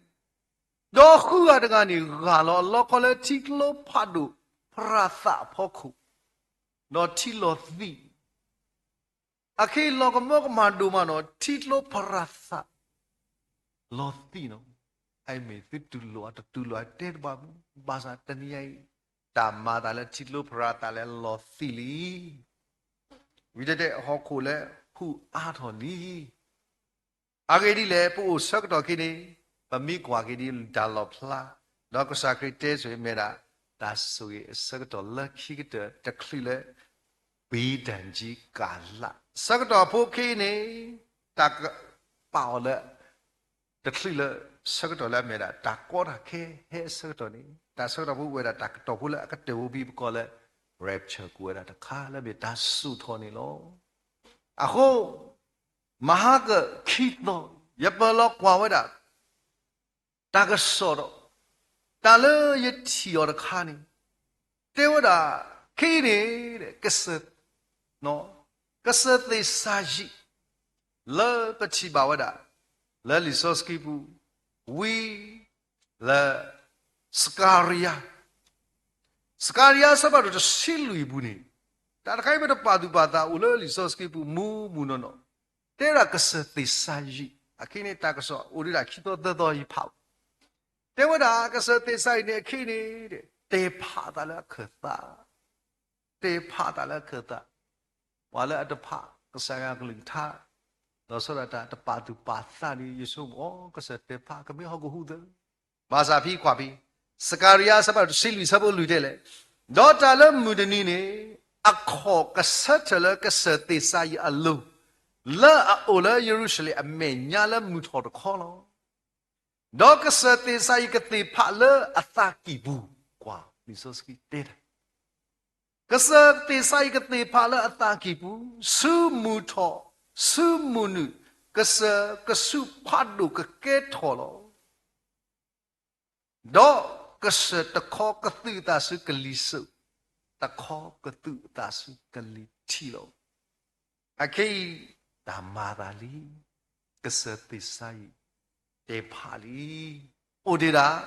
ဒီးဃုဂၤတဂၤန့ၣ် ဂၢ်လီၤအလီခီလၢထံကျိဖးဒိၣ်ဖရၤသးအဖီခိၣ်, ဒီးထံလီၤသံၣ် အခဲအံၤလီၤကမၢကမၣ်ဒိၣ်မးနီၤ, ထံကျိဖရၤသး လီၤသံၣ်နီၤ. အအံၤမ့ၢ်သုတူၢ်လိာ်အတတူၢ်လိာ်အတဲတဘၣ်မူ, ဘၣ်ဆၣ်တနံၤအံၤ တၢ်မၤအသးလၢထံကျိဖရၤသးလၢလီၤသံၣ်လံ. ဝံၤတဲတဲဟီၣ်ခိၣ်လၢဟူးအါထီၣ်လံ. အဂ့ၢ်ဒ်လဲၣ်, ပအိၣ်ဆၢကတီၢ်ခဲအံၤန့ၣ်, ပမ့ၢ်ကွၢ်က့ၤဒ်တၢ်လီၣ်ဖျါ, ဒီးကစၢ်ခရံာ်တဲဆိၣ်ဂ့ၤမ့ၢ်ဒၣ်, တၢ်ဆိၣ်ဂ့ၤအဆၢကတီၢ်လၢခံကတၢၢ်တချုးလၢ ပံတၢ်ကံကၤလး ဆၢကတီၢ်ဖိခဲအံၤန့ၣ်, တၢ်ကပာ်အီၤလၢ တချုးလၢဆၢကတီၢ်လၢအမ့ၢ်ဒၣ် တၢ်ကီတၢ်ခဲဟဲအဆၢကတီၢ်န့ၣ်, တၢ်ဆၢကတီၢ်ဖိအိၣ်ဝဲဒၣ်တၢ်ကတီၢ်ဖိလၢအကတၢၢ်အိၣ်ဘံၣ် ပကိးလၢ rapture ကိးဝဲဒၣ်တခါလၢအမ့ၢ်တၢ်စိာ်ထီၣ်န့ၣ်လီၤ. အဃိ မဟါကခံသီ ယပၢၤလီၤကွၢ်ဝဲဒၣ် တၢ်ကစီၣ်ဒီး တၢ်လၢယထံၣ်အီၤတခါန့ၣ် တဲဝဲဒၣ် ခဲအံၤန့ၣ် ကစၢၢ် ကစၢၢ်သ့ၣ်စၤယံး လၢပထံၣ်ဘၣ်ဝဲဒၣ် လၢလံာ်စီဆှံပူၤ ဝံ လၢ စကၤရယၤ, စကၤရယၤအဆၢဖးဒိၣ်တဆံလွံၢ်ပူၤန့ၣ်, တၢ်တခါအံၤပတပာ်သူၣ်ပာ်သးအိၣ်လၢလံာ်စီဆှံပူၤမူမူနီၢ်နီၢ်, တဲဝဲဒၣ်ကစၢၢ်သ့ၣ်စၤယံး, အခဲအံၤန့ၣ် တၢ်ကစီၣ်အိၣ်ဒံးဒၣ်ခံသီသၢသီယဖး, တဲဝဲဒၣ်ကစၢၢ်သ့ၣ်စၤယံးန့ၣ် အခဲအံၤန့ၣ် တဲဖးအသးလၢအခၢၣ်သး တဲဖးအသးလၢအခၢၣ်သး, ပှၤလၢအတဖးကစၢ်ယွၤကလုၢ်ကထါ, ဒီးဆီဒၣ်တၢ်တပာ်သူၣ်ပာ်သးန့ၣ် ယဆိကမိၣ် ကစၢၢ်တဲဖး ကမ့ၢ်ဟီၣ်ကဟူးသၢ, ဘၣ်ဆၣ်ဖဲကွၢ်ဖဲ စကၤရယၤအဆၢဖးဒိၣ်တဆံလွံၢ်အဆၢဖိလွံၢ်တဲလဲၣ်, ဒီးတၢ်လၢမုၢ်တနံၤန့ၣ် အခီၣ်ကဆၢထၢၣ်လၢကစၢၢ်သ့ၣ်စၤယံးအလိၤ, လၢအအိၣ်လၢယရူၤၡလ့ၣ်အမဲာ်ညါလၢမုၢ်ထီၣ်တခီလီၤ. ဒီးကစၢၢ်သ့ၣ်စၤယံးကသ့ၣ်ဖးလၢအသးကံၢ်ပူၤ, ကွၢ်လံာ်စီဆှံတဲတၢ်, ကစၢၢ်သ့ၣ်စၤယံးကသ့ၣ်ဖးလၢအသးကံၢ်ပူၤ, ဆူမုၢ်ထီၣ်, ဆူမုၢ်နုာ်, ကစၢၢ်ကဆူးဖးဒိၣ်ကကဲထီၣ်လီၤ. ဒီးကစၢၢ်တခီကသူၣ်အသးဆူကလံၤစိး, တခီကသူၣ်အသးဆူကလံၤထံးလီၤ. အခဲအံၤ တၢ်မၤသးလံ, ကစၢၢ်သ့ၣ်စၤယံး တဲဖးလံ, အိၣ်ဒံးဒၣ်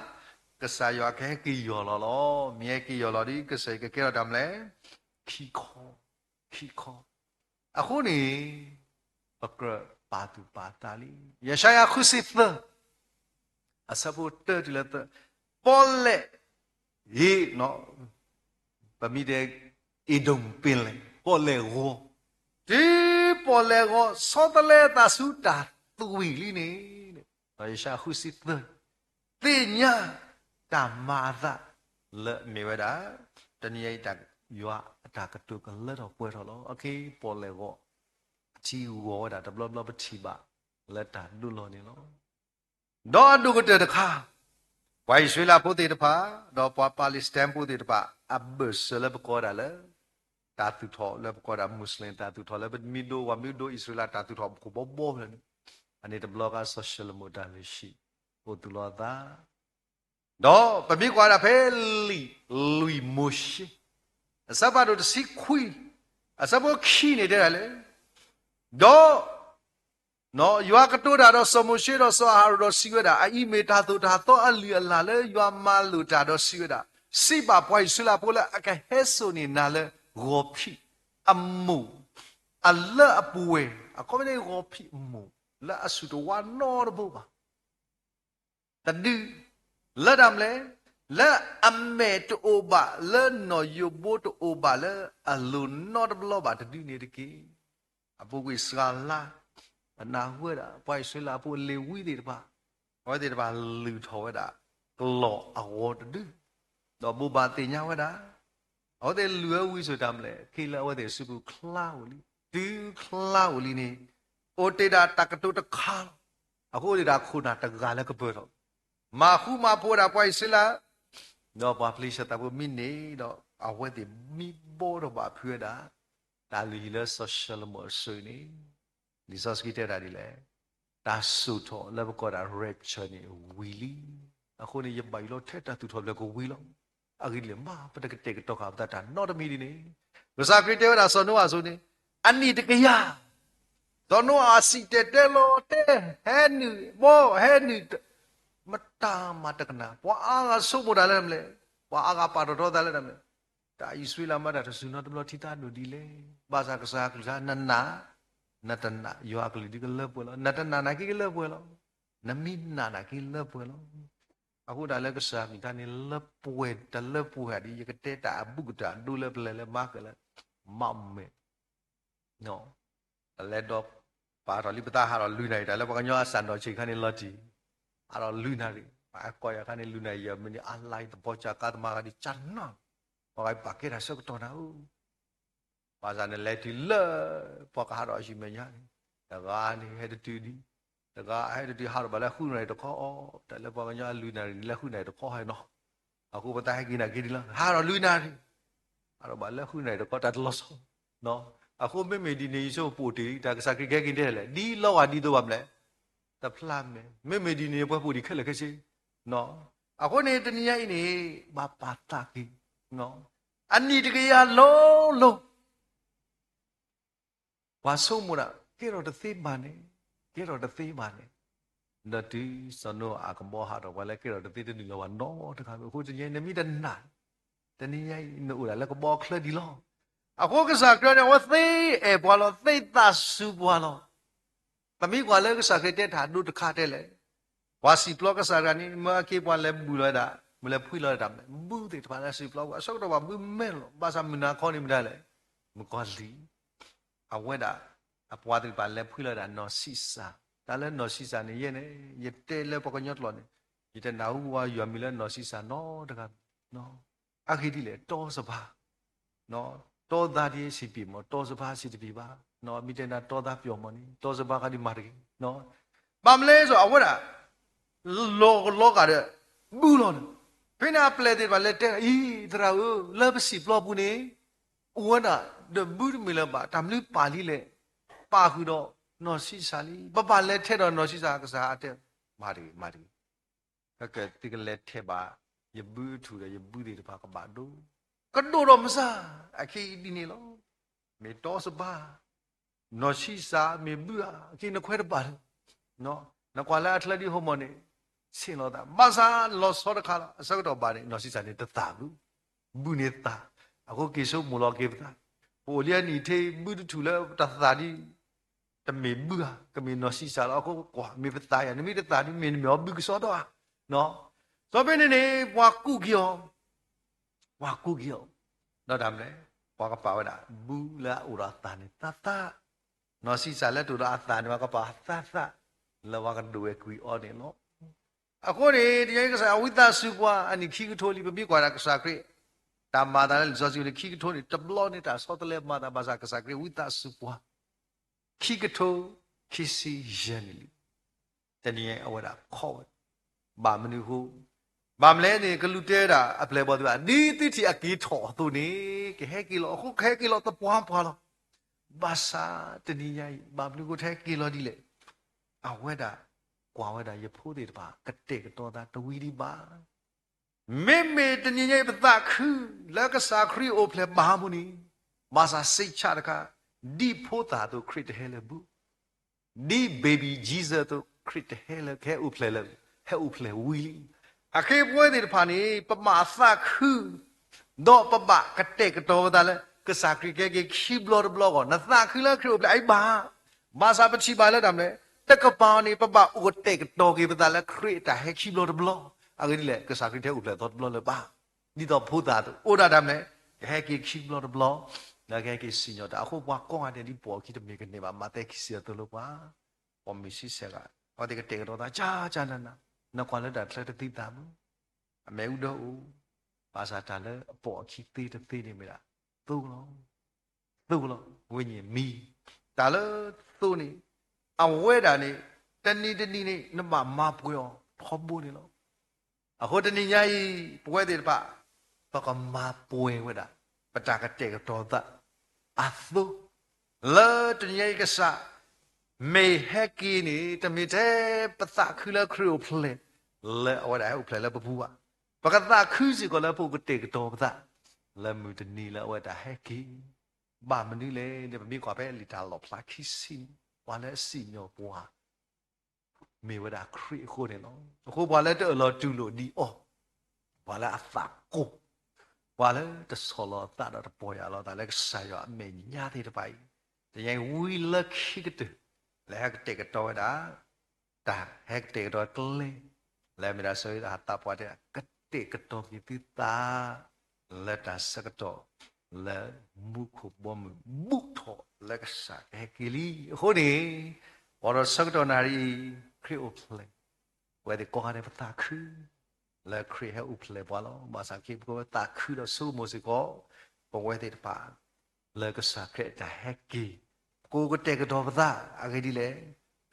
ကစၢ်ယွၤကဟဲက့ၤယီၢ်လီၤလီၤ. မ့ၢ်ဟဲက့ၤယီၢ်လီၤဒီး ကစၢၢ်ကကဲထီၣ်တၢ်မနုၤလဲၣ်, ခံခီ, ခံခီ. အဃိန့ၣ် ပကြၢးပာ်သူၣ်ပာ်သးလံ. ယၡါယၤဃုဆံသၢ အဆၢဖိတၢတုၤလၢသၢ, ပီၣ်လဲၣ်, အ့, ပမ့ၢ်တဲ အ့ဒိၣ်ပ့ၤလဲၣ်, ပီၣ်လဲၣ်ဂီၤ, တုၤပီၣ်လဲၣ်ဂီၤ ဆီတလဲအသးဆူတၢ်သွံၣ်လံန့ၣ်, ယၡါယၤဃုဆံသၢ သ့ၣ်ညါတၢ်မၤအသးလၢအမ့ၢ်ဝဲဒၣ် တနံၤအံၤ ယွၤအတၢ်ကတိၤကလၢထီၣ်ပှဲၤထီၣ်လီၤ. အခဲအံၤပီၣ်လဲၣ်ဂီၤ အထံဂီၤဝဲဒၣ်တဘျီဘျီပထံၣ်ဘၣ်လၢတၢ်ဒိၣ်လီၤန့ၣ်လီၤ. ဒီးအဒိၣ်ကတၢၢ်တခါ, ပှၤအံၣ်စရ့လးဖိသ့ၣ်တဖၣ် ဒီးပှၤပၤလ့စတၢၣ်ဖိသ့ၣ်တဖၣ် အဘၢၣ်စၢၤလၢပကိးဒၣ်လၢ တၢ်သူၣ်ထီၣ်လၢပကိးဒၣ် Muslim တၢ်သူၣ်ထီၣ်လၢပမ့ၢ်ဒိ ပှၤမ့ၢ်ဒိအံၣ်စရ့လး တၢ်သူၣ်ထီၣ်ခိၣ်ဘီဘီဖဲန့ၣ်, အန့ၣ်တဘျီဃီ စီၤၡလိၤမိၣ်တၢ်လုၢ်ဟံၣ် အိၣ်သူၣ်လီၤအသး ဒီးပမ့ၢ်ကွၢ်ဒၣ်ဖဲလံာ်လွံၢ်မိၤၡ့ အဆၢဖးဒိၣ်တဆံခွံ အဆၢဖိခံန့ၣ်တဲဒၣ်လဲၣ်, ဒီး ယွၤကတိၤတၢ်ဒီးစီၤမိၤၡ့ဒီးစီၤအၤဟရိၣ်ဒီးစံးဝဲဒၣ်, အအံၤမ့ၢ်တၢ်သိၣ်တၢ်သီအလုၢ်အလၢ်လၢယွၤမၤလိာ်တၢ်ဒီးစံးဝဲဒၣ်, စံးဘၣ်ပှၤအံၣ်စရ့လးဖိလၢအကဟဲစိာ်န့ၢ်နၤလၢဂီၤဖံးအမိၢ် အလၢအပှဲၤ, အခီပညီန့ၣ်ဂီၤဖံးအမိၢ် လၢအဆူၣ်တဝါနီတဘိဘၣ် တဒု, လၢတၢ်မနုၤလဲၣ်, လၢအမဲာ်တအိၣ်ဘၣ်, လၢနီၣ်ယိးဘိတအိၣ်ဘၣ်လၢအလိၤနီတဘျီဘၣ်တဒုန့ၣ်တက့ၢ်. အပူၤကွံာ်စှၤလါ, ပနၢ်ဟူဝဲဒၣ် ပှၤအံၣ်စရ့လးဖိအလ့ၤဝံသ့ၣ်တဖၣ်, အဝဲသ့ၣ်တဖၣ်လုၢ်ထီၣ်ဝဲဒၣ် ကျီၢ်အဂီၤတဒု, ဒီးဘိးဘၣ်သ့ၣ်ညါဝဲဒၣ် အဝဲသ့ၣ်လုၢ်ဝဲဝံစိာ်တၢ်မနုၤလဲၣ်, ခဲအံၤလၢအဝဲသ့ၣ်အစုပူၤချါအိၣ်လံ, တုၤချါအိၣ်လံန့ၣ် အိၣ်တ့ၢ်ဒၣ်တၢ်ကတိၤတခါလီၤ. အဃိအိၣ်တ့ၢ်ဒၣ်ခိၣ်နၢ်တဂၤလၢကပၢၤထီၣ်, မၤဃူမၤဖိးဒၣ်ပှၤအံၣ်စရ့လး, ဒီးပှၤဖလ့ၡသးဖိမ့ၢ်န့ၣ်ဒီး အဝဲသ့ၣ်မံဘီထီၣ်ဘၣ်ဖုးဝဲဒၣ် တၢ်လုၢ်ဟံၣ်လၢစီၤၡလိၤမိၣ်အစိၤန့ၣ်, လံာ်စီဆှံတဲဝဲဒၣ်ဒ်လဲၣ်, တၢ်စိာ်ထီၣ်လၢပကိးဒၣ် rapture န့ၣ်ဝံၤလံ. အဃိန့ၣ် ယဘၣ်ယိၣ်လီၤထဲတၢ်သူၣ်ထီၣ်ဖျဲးကဝံၤလီၤ. အဂ့ၢ်ဒ်လဲၣ် မ့ၢ်ပတကတဲာ်ကတီၤဃာ်ပသးတၢ်နီတမံၤဒ်န့ၣ်, ကစၢ်ခရံာ်တဲဝဲဒၣ်စီၤနိအၤအစိၤန့ၣ်, အနံၣ်တကယၤ စီၤနိအၤစံၣ်တဲၤတဲလီၤတဲာ် ဟဲနုာ်ဘီ ဟဲနုာ်, မတၤမၤတကနၣ်, ပှၤအါဂၤဆိကမိၣ်တၢ်လၢတၢ်မနုၤလဲၣ်, ပှၤအါဂၤပာ်ထီၣ်ထီသးလၢတၢ်မနုၤလဲၣ်, တၢ်အံၣ်စရ့လးမၤတၢ်တစူၢ်နီတဘျီထံသးဒိၣ်ဒ်လဲၣ်, ဘၣ်ဆၣ်ကစၢ်အကလုၢ်ကထါ နနာ်, နတနာ် ယွၤအကလုၢ်ဒုးကလၢပှဲၤလီၤ, နတနာ်နာ်က့ကလၢပှဲၤလီၤ, နမ့ၢ်နာ်နာ်က့လၢပှဲၤလီၤ. အဃိဒၣ်လၢကစၢ်အကလုၢ်ကထါန့ၣ် လၢပှဲၤ တၢ်လၢပှဲၤဒ် ယကတဲတၢ်အဘူးကတၢၢ်အဒိလၢပလဲၤလၢမၤကလၢ မးမဲာ် တၢ်လဲၤဒီးပာ်ထီၣ်လံပသးဟးထီၣ်လွံၢ်နၣ်ရံၣ် တၢ်လၢပှၤကညီအစၢ်နီၣ်ဆံးခါန့ၣ်လီၤတံၢ်, ဟးထီၣ်လွံၢ်နၣ်ရံၣ်, ပှၤကိးယၤခါန့ၣ် လွံၢ်နၣ်ရံၣ် ယမ့ၢ်န့ၣ် အလါအံၤသပီစၢ်ကါသမါဂၤဒ်ကၢ်နီၢ်, ပှၤဂၤပာ်ကဲတၢ်ဆၢကတီၢ်နၤဧၢ ဘၣ်ဆၣ်နလဲၤတုၤလၢ ပှၤကဟးထီၣ်အဟံၣ်မဲာ်ညါန့ၣ်, တဂၤန့ၣ်ဟဲတတုၤဒံး, တဂၤဟဲတတုၤ ဟးထီၣ်ဘၣ်လၢဃုနၣ်ရံၣ်တခီအီၤ, တၢ်လၢပှၤကညီအလွံၢ်နၣ်ရံၣ်န့ၣ် လၢဃုနၣ်ရံၣ်တခီဟဲနီၤ, အဃိပသးဟဲက့ၤနာ်က့ဒ်လီၤ ဟးထီၣ်လွံၢ်နၣ်ရံၣ်, ဟးထီၣ်ဘၣ်လၢဃုနၣ်ရံၣ်တခီ တၢ်တလီၤဆီ, အဃိမ့မ့ၢ်ဒ်န့ၣ် ယဆိကမိၣ်ပအိၣ်တ့ၢ်လံ တၢ်ကစၢ်ခရံာ်ကဟဲက့ၤတဲလဲၣ် ဒ်လီၤဂာ်ဒ်သိးဘၣ်မနုၤလဲၣ်, တဖျါမဲာ် မ့မ့ၢ်ဒ်န့ၣ် ပှၤပအိၣ်ဒံးခဲလၢာ်ခဲဆ့, အဃိန့ၣ် တနံၤညါအံၤန့ၣ် ဘၣ်ပာ်သးက့ၤ အနံၣ်တကယၤလိၤလိၤ, ပှၤဆိကမိၣ်ဒၣ် ကဲထီၣ်တသ့ဘၣ်န့ၣ်, ကဲထီၣ်တသ့ဘၣ်န့ၣ်, ဒီးတုၤစီၤနိအၤအကဘီဟးထီၣ် ပှၤလၢကဲထီၣ်တသ့တနုာ်လီၤဘၣ်နီတဂၤ, အဃိတနံၤညါအံၤ နမ့ၢ်တနာ် တနံၤညါအံၤ နအိၣ်ဒၣ်လၢကဘီအချၢဒံးလီၤ. အဃိကစၢ်ခရံာ်န့ၣ် အဝဲသ့အဲၣ်ပှၤလီၤ, သ့သးစူၤပှၤလီၤ. ပမ့ၢ်ကွၢ်လၢကစၢ်ခရံာ်တဲတၢ်ဒိတခါတဲလဲၣ်, ပှၤစံာ်ပျီကစၢ်တဂၤန့ၣ် မၢအက့ၤပှၤလဲၤဘူၣ်လီၤဝဲဒၣ်, မ့ၢ်လဲၤဖှံလီၤဝဲဒၣ်တၢ်မနုၤလဲၣ်, ဘူၣ်သ့ၣ်တဖၣ်လၢစံာ်ပျီပှၤ အဆၢကတီၢ်ဘၣ်ဘူၣ်မဲာ်လီၤ, ဘၣ်ဆၣ်မုၢ်နၤခီန့ၣ်မတၤလဲၣ်, မုၣ်ကီၤလံၢ် အဝဲဒၣ် အပှၤသ့ၣ်တဖၣ်လဲၤဖှံလီၤဝဲဒၣ်နီၢ်ဆံးစၢ်, တၢ်လၢနီၢ်ဆံးစၢ်န့ၣ်ယဲန့ၣ် ယတဲလၢပှၤကညီကျိာ်န့ၣ်, ယတနၢ်ဟူဝဲယွၤမံၤလၢနီၢ်ဆံးစၢ်နီတဂၤ, အဂ့ၢ်ဒ်လဲၣ် တီစဘါ, တီသးဒ်အံၤစံးပံၤမီၢ် တီစဘါစံးတပံၤဘၣ်, မ့ၢ်တဲနၤတီသးပျီမီၢ်န့ၣ် တီစဘါဃးဒ်မၤတဂ့ၤ, ဘၣ်မနုၤလဲၣ်စီၤ အဝဲဒၣ် လီၤကလီကးဒီး ဘူၣ်လီၤန့ၣ်, ဖဲန့ၣ်အပျဲၢ်သ့ၣ်တဖၣ်လဲၤတဲအံၤ သရၣ်ဧၢ, လၢပစံာ်ပျီပူၤန့ၣ် အိၣ်ဝဲဒၣ် ဒီးဘူၣ်တမ့ၢ်လၢၤဘၣ်, တၢ်မနုၤပာ်လံလဲၣ်, ပာ်ဃုာ်ဒီးနီၢ်ဆံးစၢ်လံ, ပဘၣ်လဲၤထဲဒီးနီၢ်ဆံးစၢ်, ကစၢ်အတဲ မၤတဂ့ၤ မၤတဂ့ၤ, ကဲကဲ သုကလဲၤထဲဘၣ် ယဘူၣ်အထူၣ်ဒီးယဘူၣ်သ့ၣ်တဖၣ်ကဘၣ်ဒိ, ကဒိၣ်ဒီးမစၢ်, အခဲအံၤဒ်န့ၣ်လီၤ, မ့ၢ်တီစဘါ နီၢ်ဆံးစၢ် မ့ၢ်ဘူၣ်ဧါ, အခဲအံၤနခွဲးတဘၣ်လၢၤ, နကွၢ်လၢအချၢဒ်ဟိမိၢ်န့ၣ် ဆ့ၣ်နီၤသး, ဘၣ်ဆၣ်လီၤဆီတခါလီၤ, အဆၢကတီၢ်ဘၣ်န့ၣ် နီၢ်ဆံးစၢ်န့ၣ်တသးဘူၣ်, ဘူၣ်န့ၣ်သး, အဃိက့ၤဆိကမိၣ်လီၤက့ၤပသး, ပအိၣ်လံအနံၣ်ထံ ဘူၣ်တထူၣ်လၢတသးဒ် တမ့ၢ်ဘူၣ်ဧါ, ကမ့ၢ်နီၢ်ဆံးစၢ်လီၤ, အဃိကွၢ် မ့ၢ်ပသးယၤ, နမ့ၢ်တသးဒ် မ့ၢ်နမ့ၢ်အီၤဘူၣ်ကစီဒီဧါ, စီၤဖဲန့ၣ်န့ၣ် ပှၤကူးက့ၤအီၤ ပှၤကူးက့ၤအီၤ, ဒီးတၢ်မနုၤလဲၣ်, ပှၤကပာ်ဝဲဒၣ် ဘူၣ်လၢအအိၣ်ဒီးအသးန့ၣ်သးသး, နီၢ်ဆံးစၢ်လၢတအိၣ်ဒီးအသးန့ၣ် ပှၤကပာ်သးသး, လၢပှၤကဒိၣ်ဝဲကွံာ်အီၤန့ၣ်လီၤ. အဃိန့ၣ် တနံၤညါအံၤကစၢ်ယွၤဝံသးစူၤပှၤ အနံၣ်ခံကထိလံ, ပမ့ၢ်ကွၢ်ဒၣ်ကစၢ်ခရံာ် တၢ်မၤအသးလၢလံာ်စီဆှံန့ၣ် ခံကထိန့ၣ် တဘျီန့ၣ် တၢ်ဆီတလဲမၤအသး ဘၣ်ဆၣ်ကစၢ်ခရံာ်ဝံသးစူၤပှၤ ခံကထိခံဆံယဲၢ်နံၣ်လံ. တနံၤညါအံၤအဝဲဒၣ်ခီဝဲ, ဘၣ်မနုၤအဃိ, ဘၣ်မနုၤလဲၣ်န့ၣ် ကလူးတဲဝဲဒၣ်အပျဲၢ်အဘီၣ်သ့ၣ်တဖၣ် ဒ်သုထံၣ်အက့ၤထီၣ်အသိးန့ၣ် ကဟဲက့ၤလီၤ, အဃိကဟဲက့ၤလီၤသပှၢ်ပှၢ်လီၤ. ဘၣ်ဆၣ်တနံၤညါအံၤ ဘၣ်မနုၤအဃိတဟဲက့ၤလီၤဒ်လဲၣ်. အဝဲဒၣ်ကွၢ်ဝဲဒၣ်ယဖိသ့ၣ်တဖၣ် ကတဲာ်ကတီၤသးတဝံၤဒံးဘၣ် မ့မ့ၢ်တနံၤညါအံၤပသးခုလၢကစၢ်ခရံာ်အိၣ်ဖျဲၣ်ဘၣ်အပူၤန့ၣ်, ဘၣ်ဆၣ်စ့ၢ်ကီးတခါ, ဒ်ဖိသၣ်အသိးခရံာ်တဟဲလၢၤဘၣ်, ဒ် baby Jesus အသိးခရံာ်တဟဲလၢၤ, ကဟဲအိၣ်ဖျဲၣ်လၢၤ, ဟဲအိၣ်ဖျဲၣ်ဝံၤလံ. အဃိပဝဲသ့ၣ်တဖၣ်န့ၣ် ပဘၣ်သးခု ဒီးပဘၣ်ကတဲာ်ကတီၤပသးလၢ ကစၢ်ခရံာ်ကဟဲက့ၤခံဘျီတဘျီအဂီၢ်, နသးခုလၢခရံာ်အိၣ်ဖျဲၣ်အံၤဘၣ် ဘၣ်ဆၣ်ပထံၣ်ဘၣ်လၢတၢ်မနုၤလဲၣ်, တကပၤန့ၣ် ပဘၣ်အိၣ်ကတဲာ်ကတီၤက့ၤပသးလၢခရံာ်အတၢ်ဟဲခံဘျီတဘျီ, အဂ့ၢ်ဒ်လဲၣ်, ကစၢ်ခရံာ်တဟဲအိၣ်ဖျဲၣ်သီတဘျီလၢၤဘၣ်. ဒ်သိးဖိသၣ်အသိး အိၣ်ဒၣ်တၢ်မနုၤလဲၣ်, ကဟဲက့ၤခံဘျီတဘျီ, ဒီးကဟဲက့ၤစံၣ်ညီၣ်တၢ်. အဃိပှၤကိးဂၤဒဲးဒ်ပိာ်အခံတမ့ၢ်ကန့ၢ်ဘၣ်, မးသဲခံဆံအသိးလၢပှၤ ပိာ်မုၣ်ဆံဆဲးဂၤ, အဝဲသ့ၣ်ကတဲာ်ကတီၤသး ကၢ်ကၢ်နးနး, နကွၢ်လၢတၢ်ချၢတသံသးမုၢ်, အမဲာ်အူဒၢအိၣ်, ဘၣ်ဆၣ်တၢ်လၢအပိာ်အခံသ့တသ့န့ၣ်မ့ၢ်ဒၣ် သိလီၤ, သိလီၤ, ဝိညာဉ်မီး, တၢ်လၢသိန့ၣ် အဝဲဒၣ်န့ၣ် တနံၤတနံၤန့ၣ် နဘၣ်မၤပှဲၤအီၤထီဘိန့ၣ်လီၤ. အဃိတနံၤညါအံၤ ပဝဲသ့ၣ်တဖၣ် ပကမၤပှဲၤဝဲဒၣ် ပတၢ်ကတဲာ်ကတီၤသးအသိး, လၢတနံၤညါအံၤကစၢ် မ့ၢ်ဟဲက့ၤန့ၣ် တမ့ၢ်ထဲပသးခုလၢခရံာ်အိၣ်ဖျဲၣ် လၢအဝဲဒၣ်ဟဲအိၣ်ဖျဲၣ်လၢပပူၤဘၣ်. ပကသးခုစ့ၢ်ကီးလၢပအိၣ်ကတဲာ်ကတီၤပသး လၢမုၢ်တနံၤလၢအဝဲဒၣ်ဟဲက့ၤ ဘၣ်မနုၤလဲၣ်န့ၣ် ပမ့ၢ်ကွၢ်ဖဲလံာ်တၢ်လီၣ်ဖျါခံဆံန့ၣ် ပှၤလၢအစံၣ်ညီၣ်ပှၤ မ့ၢ်ဝဲဒၣ်ခရံာ်အဃိန့ၣ်လီၤ. အဃိပှၤလၢတအၢၣ်လီၤတူၢ်လိာ်ဒံးအီၤ, ပှၤလၢအသးကိၢ်, ပှၤလၢတဆီၣ်လီၤအသးဒီးတပီၢ်ယၢ်လီၤအသးလၢကစၢ်ယွၤအမဲာ်ညါသ့ၣ်တဖၣ်အံၤ, တနံၤညါအံၤဝံၤလၢခံကတၢၢ် လၢဟဲကတဲာ်ကတီၤဝဲဒၣ် တၢ်ဟဲကတဲာ်ကတီၤကျဲ လၢအမ့ၢ်ဒၣ်စီၤယိၤသးဟးသးပှၢ်တဲ ကတဲာ်ကတီၤက့ၤသုသး လၢတၢ်ဆၢကတီၢ် လၢမူခိၣ်ဘီမုၢ်ဘူးထီၣ်လၢကစၢ်ကဟဲက့ၤလံ. အဃိန့ၣ် အိၣ်ဒီးဆၢကတီၢ်နၣ်ရံၣ်အံၤ ခရံာ်အိၣ်ဖျဲၣ်, ပဝဲသ့ၣ်ကိးဂၤဒဲးပသးခု လၢခရံာ်ဟဲအိၣ်ဖျဲၣ်ပှၤလီၤ. ဘၣ်ဆၣ်က့ ပကသးခုဒီးဆိကမိၣ်စ့ၢ်ကီး ပဝဲသ့ၣ်တဖၣ် လၢကစၢ်ခရံာ်အတၢ်ဟဲက့ၤ, ပကအိၣ်ကတဲာ်ကတီၤပသး အဂ့ၢ်ဒ်လဲၣ်,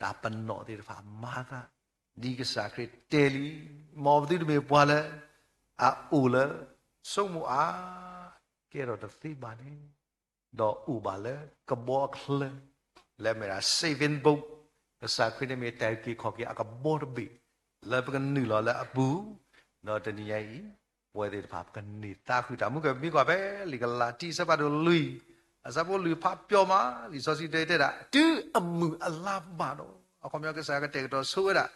တၢ်ပနီၣ်သ့ၣ်တဖၣ်မၤသး, ဒ်ကစၢ်ခရံာ်တဲလံ, မ်ပသုတမ့ၢ်ပှၤလၢ အအိၣ်လၢ ဆိကမိၣ်အါ ကဲထီၣ်တသ့ဘၣ်န့ၣ်, ဒီးအိၣ်ဘၣ်လၢကဘီအချၢ လၢအမ့ၢ်ဒၣ် saving boat, ကစၢ်ခရံာ်န့ၣ်မ့ၢ်တၢ်အုၣ်က့ၤခီၣ်က့ၤအကဘီတဘ့ၣ် လၢပကနုာ်လီၤလၢအပူၤ, ဒီးတနံၤညါအံၤ ပဝဲသ့ၣ်တဖၣ် ပကန့ၢ်သးဃုာ်တၢ်မူကမံကွၢ်ဖဲ လံာ်ကလၤတံ အဆၢဖးဒိၣ်လွံၢ် အဆၢဖိလွံၢ်ဖးပျီမး လံာ်စီဆှံတဲတဲဒၣ် တုၤအမုၢ်အလါဘၣ်ဒီး အခီပညီကစၢ်ကတဲာ်ကတီၤဆိဝဲဒၣ်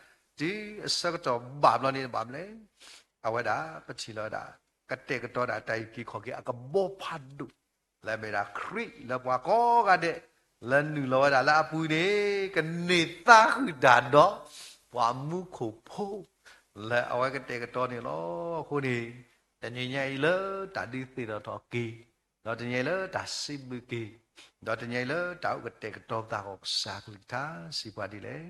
တုၤအဆၢကတီၢ်ဘၣ်ဘျီန့ၣ် ဘၣ်မနုၤလဲၣ်, အဝဲဒၣ် ပထံၣ်လီၤဝဲဒၣ် ကတဲာ်ကတီၤဒၣ်တၢ်အုၣ်က့ၤခီၣ်က့ၤအကဘီဖးဒိၣ် လၢအမ့ၢ်ဒၣ်ခရံာ်လၢပှၤကိးဂၤဒဲး လၢနုာ်လီၤဝဲဒၣ်လၢအပူၤန့ၣ် ကန့ၢ်သးဃုာ်တၢ်ဒီး ပှၤမူခိၣ်ဖိ လၢအဝဲကတဲာ်ကတီၤန့ၣ်လီၤ. အဃိန့ၣ် တနံၤညါအံၤလၢတၢ်ဒုးသ့ၣ်နီၣ်ထီၣ်က့ၤ, ဒီးတနံၤညါအံၤလၢတၢ်စံးဘျုးက့ၤ, ဒီးတနံၤညါအံၤလၢတၢ်အိၣ်ကတဲာ်ကတီၤပသးအဂီၢ် ကစၢ်ကလုၢ်ကထါစံးပှၤဒ်လဲၣ်,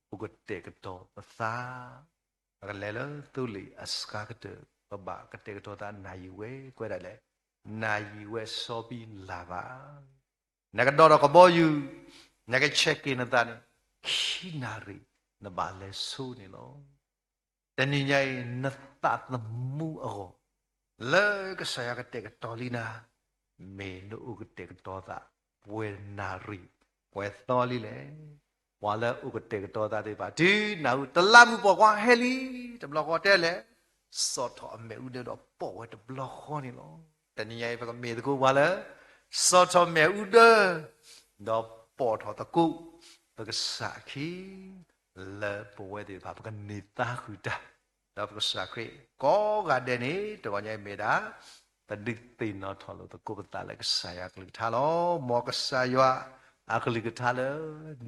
အိၣ်ကတဲာ်ကတီၤပသး ပကလဲၤလၢသိလ့ၣ်အစှၤကတၢၢ် ပဘၣ်ကတဲာ်ကတီၤသးနၢ်ယံၤဝဲ ကွဲးဒၣ်လဲၣ်, နၢ်ယံၤဝဲစီပံလၢ်ဘၣ်. နကဒိးထီၣ်ကဘီယူၤ, နကဆဲးက့ၤနသးန့ၣ် ခံနၣ်ရံၣ် နဘၣ်လဲၤဆိန့ၣ်လီၤ. တနံၤညါအံၤ နသးသမူအဂီၢ် လၢကစၢ်ယွၤကတဲာ်ကတီၤလံနၤ, မ့ၢ်နအိၣ်ကတဲာ်ကတီၤသး ပှဲၤနၣ်ရံၣ် ပှဲၤသီလံလဲၣ်. ပှၤလၢအိၣ်ကတဲာ်ကတီၤသးသ့ၣ်တဖၣ် တုၤနၢ်ဟူတလးမူးပိာ်ခွါဟဲလံ, တဘျီဃီတဲလဲၣ်, စိာ်ထီၣ်အမဲာ်အူဒၢဒီးပိာ်ဝဲတဘျီဃီန့ၣ်လီၤ. တနံၤညါအံၤ ပကမ့ၢ်သကိးပှၤလၢ စိာ်ထီၣ်မဲာ်အူဒၢ ဒီးပိာ်ထီၣ်သကိး ပကစၢ်အခံ လၢပဝဲသ့ၣ်တဖၣ် ပကန့ၢ်သါဃုာ်တၢ် ဒီးပကစၢ်ခရံာ်ကိးဂၤဒဲးန့ၣ် တဂီၤညါအံၤမ့ၢ်ဒၣ် ပဒုးသ့ၣ်နီၣ်ထီၣ်လိာ်သကိးပသးလၢကစၢ်ယွၤအကလုၢ်ကထါလီၤ. မ်ကစၢ်ယွၤအကလုၢ်ကထါလၢ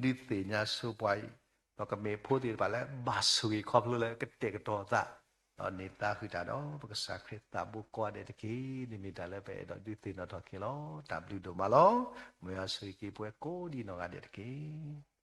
ဒုးသ့ၣ်ညါဆိပှၤအံၤ ပကမ့ၢ်ဖိသ့ၣ်တဖၣ်လၢ ဘၣ်ဆိၣ်ဂ့ၤခီဖျိလၢကတဲာ်ကတီၤသး ဒီးန့ၢ်သါဃုာ်တၢ်ဒီး ပကစၢ်ခရံာ်သးဘိကိးဂၤဒဲးတက့ၢ်. န့ၣ်မ့ၢ်တၢ်လၢပအဲၣ်ဒိးဒုးသ့ၣ်နီၣ်ထီၣ်က့ၤလီၤ. တၢ်ဘျုးဒိၣ်မးလီၤ. မ်ယွၤဆိၣ်ဂ့ၤက့ၤပဝဲကိးဒံးနီၢ်ဂၤဒဲးတက့ၢ်.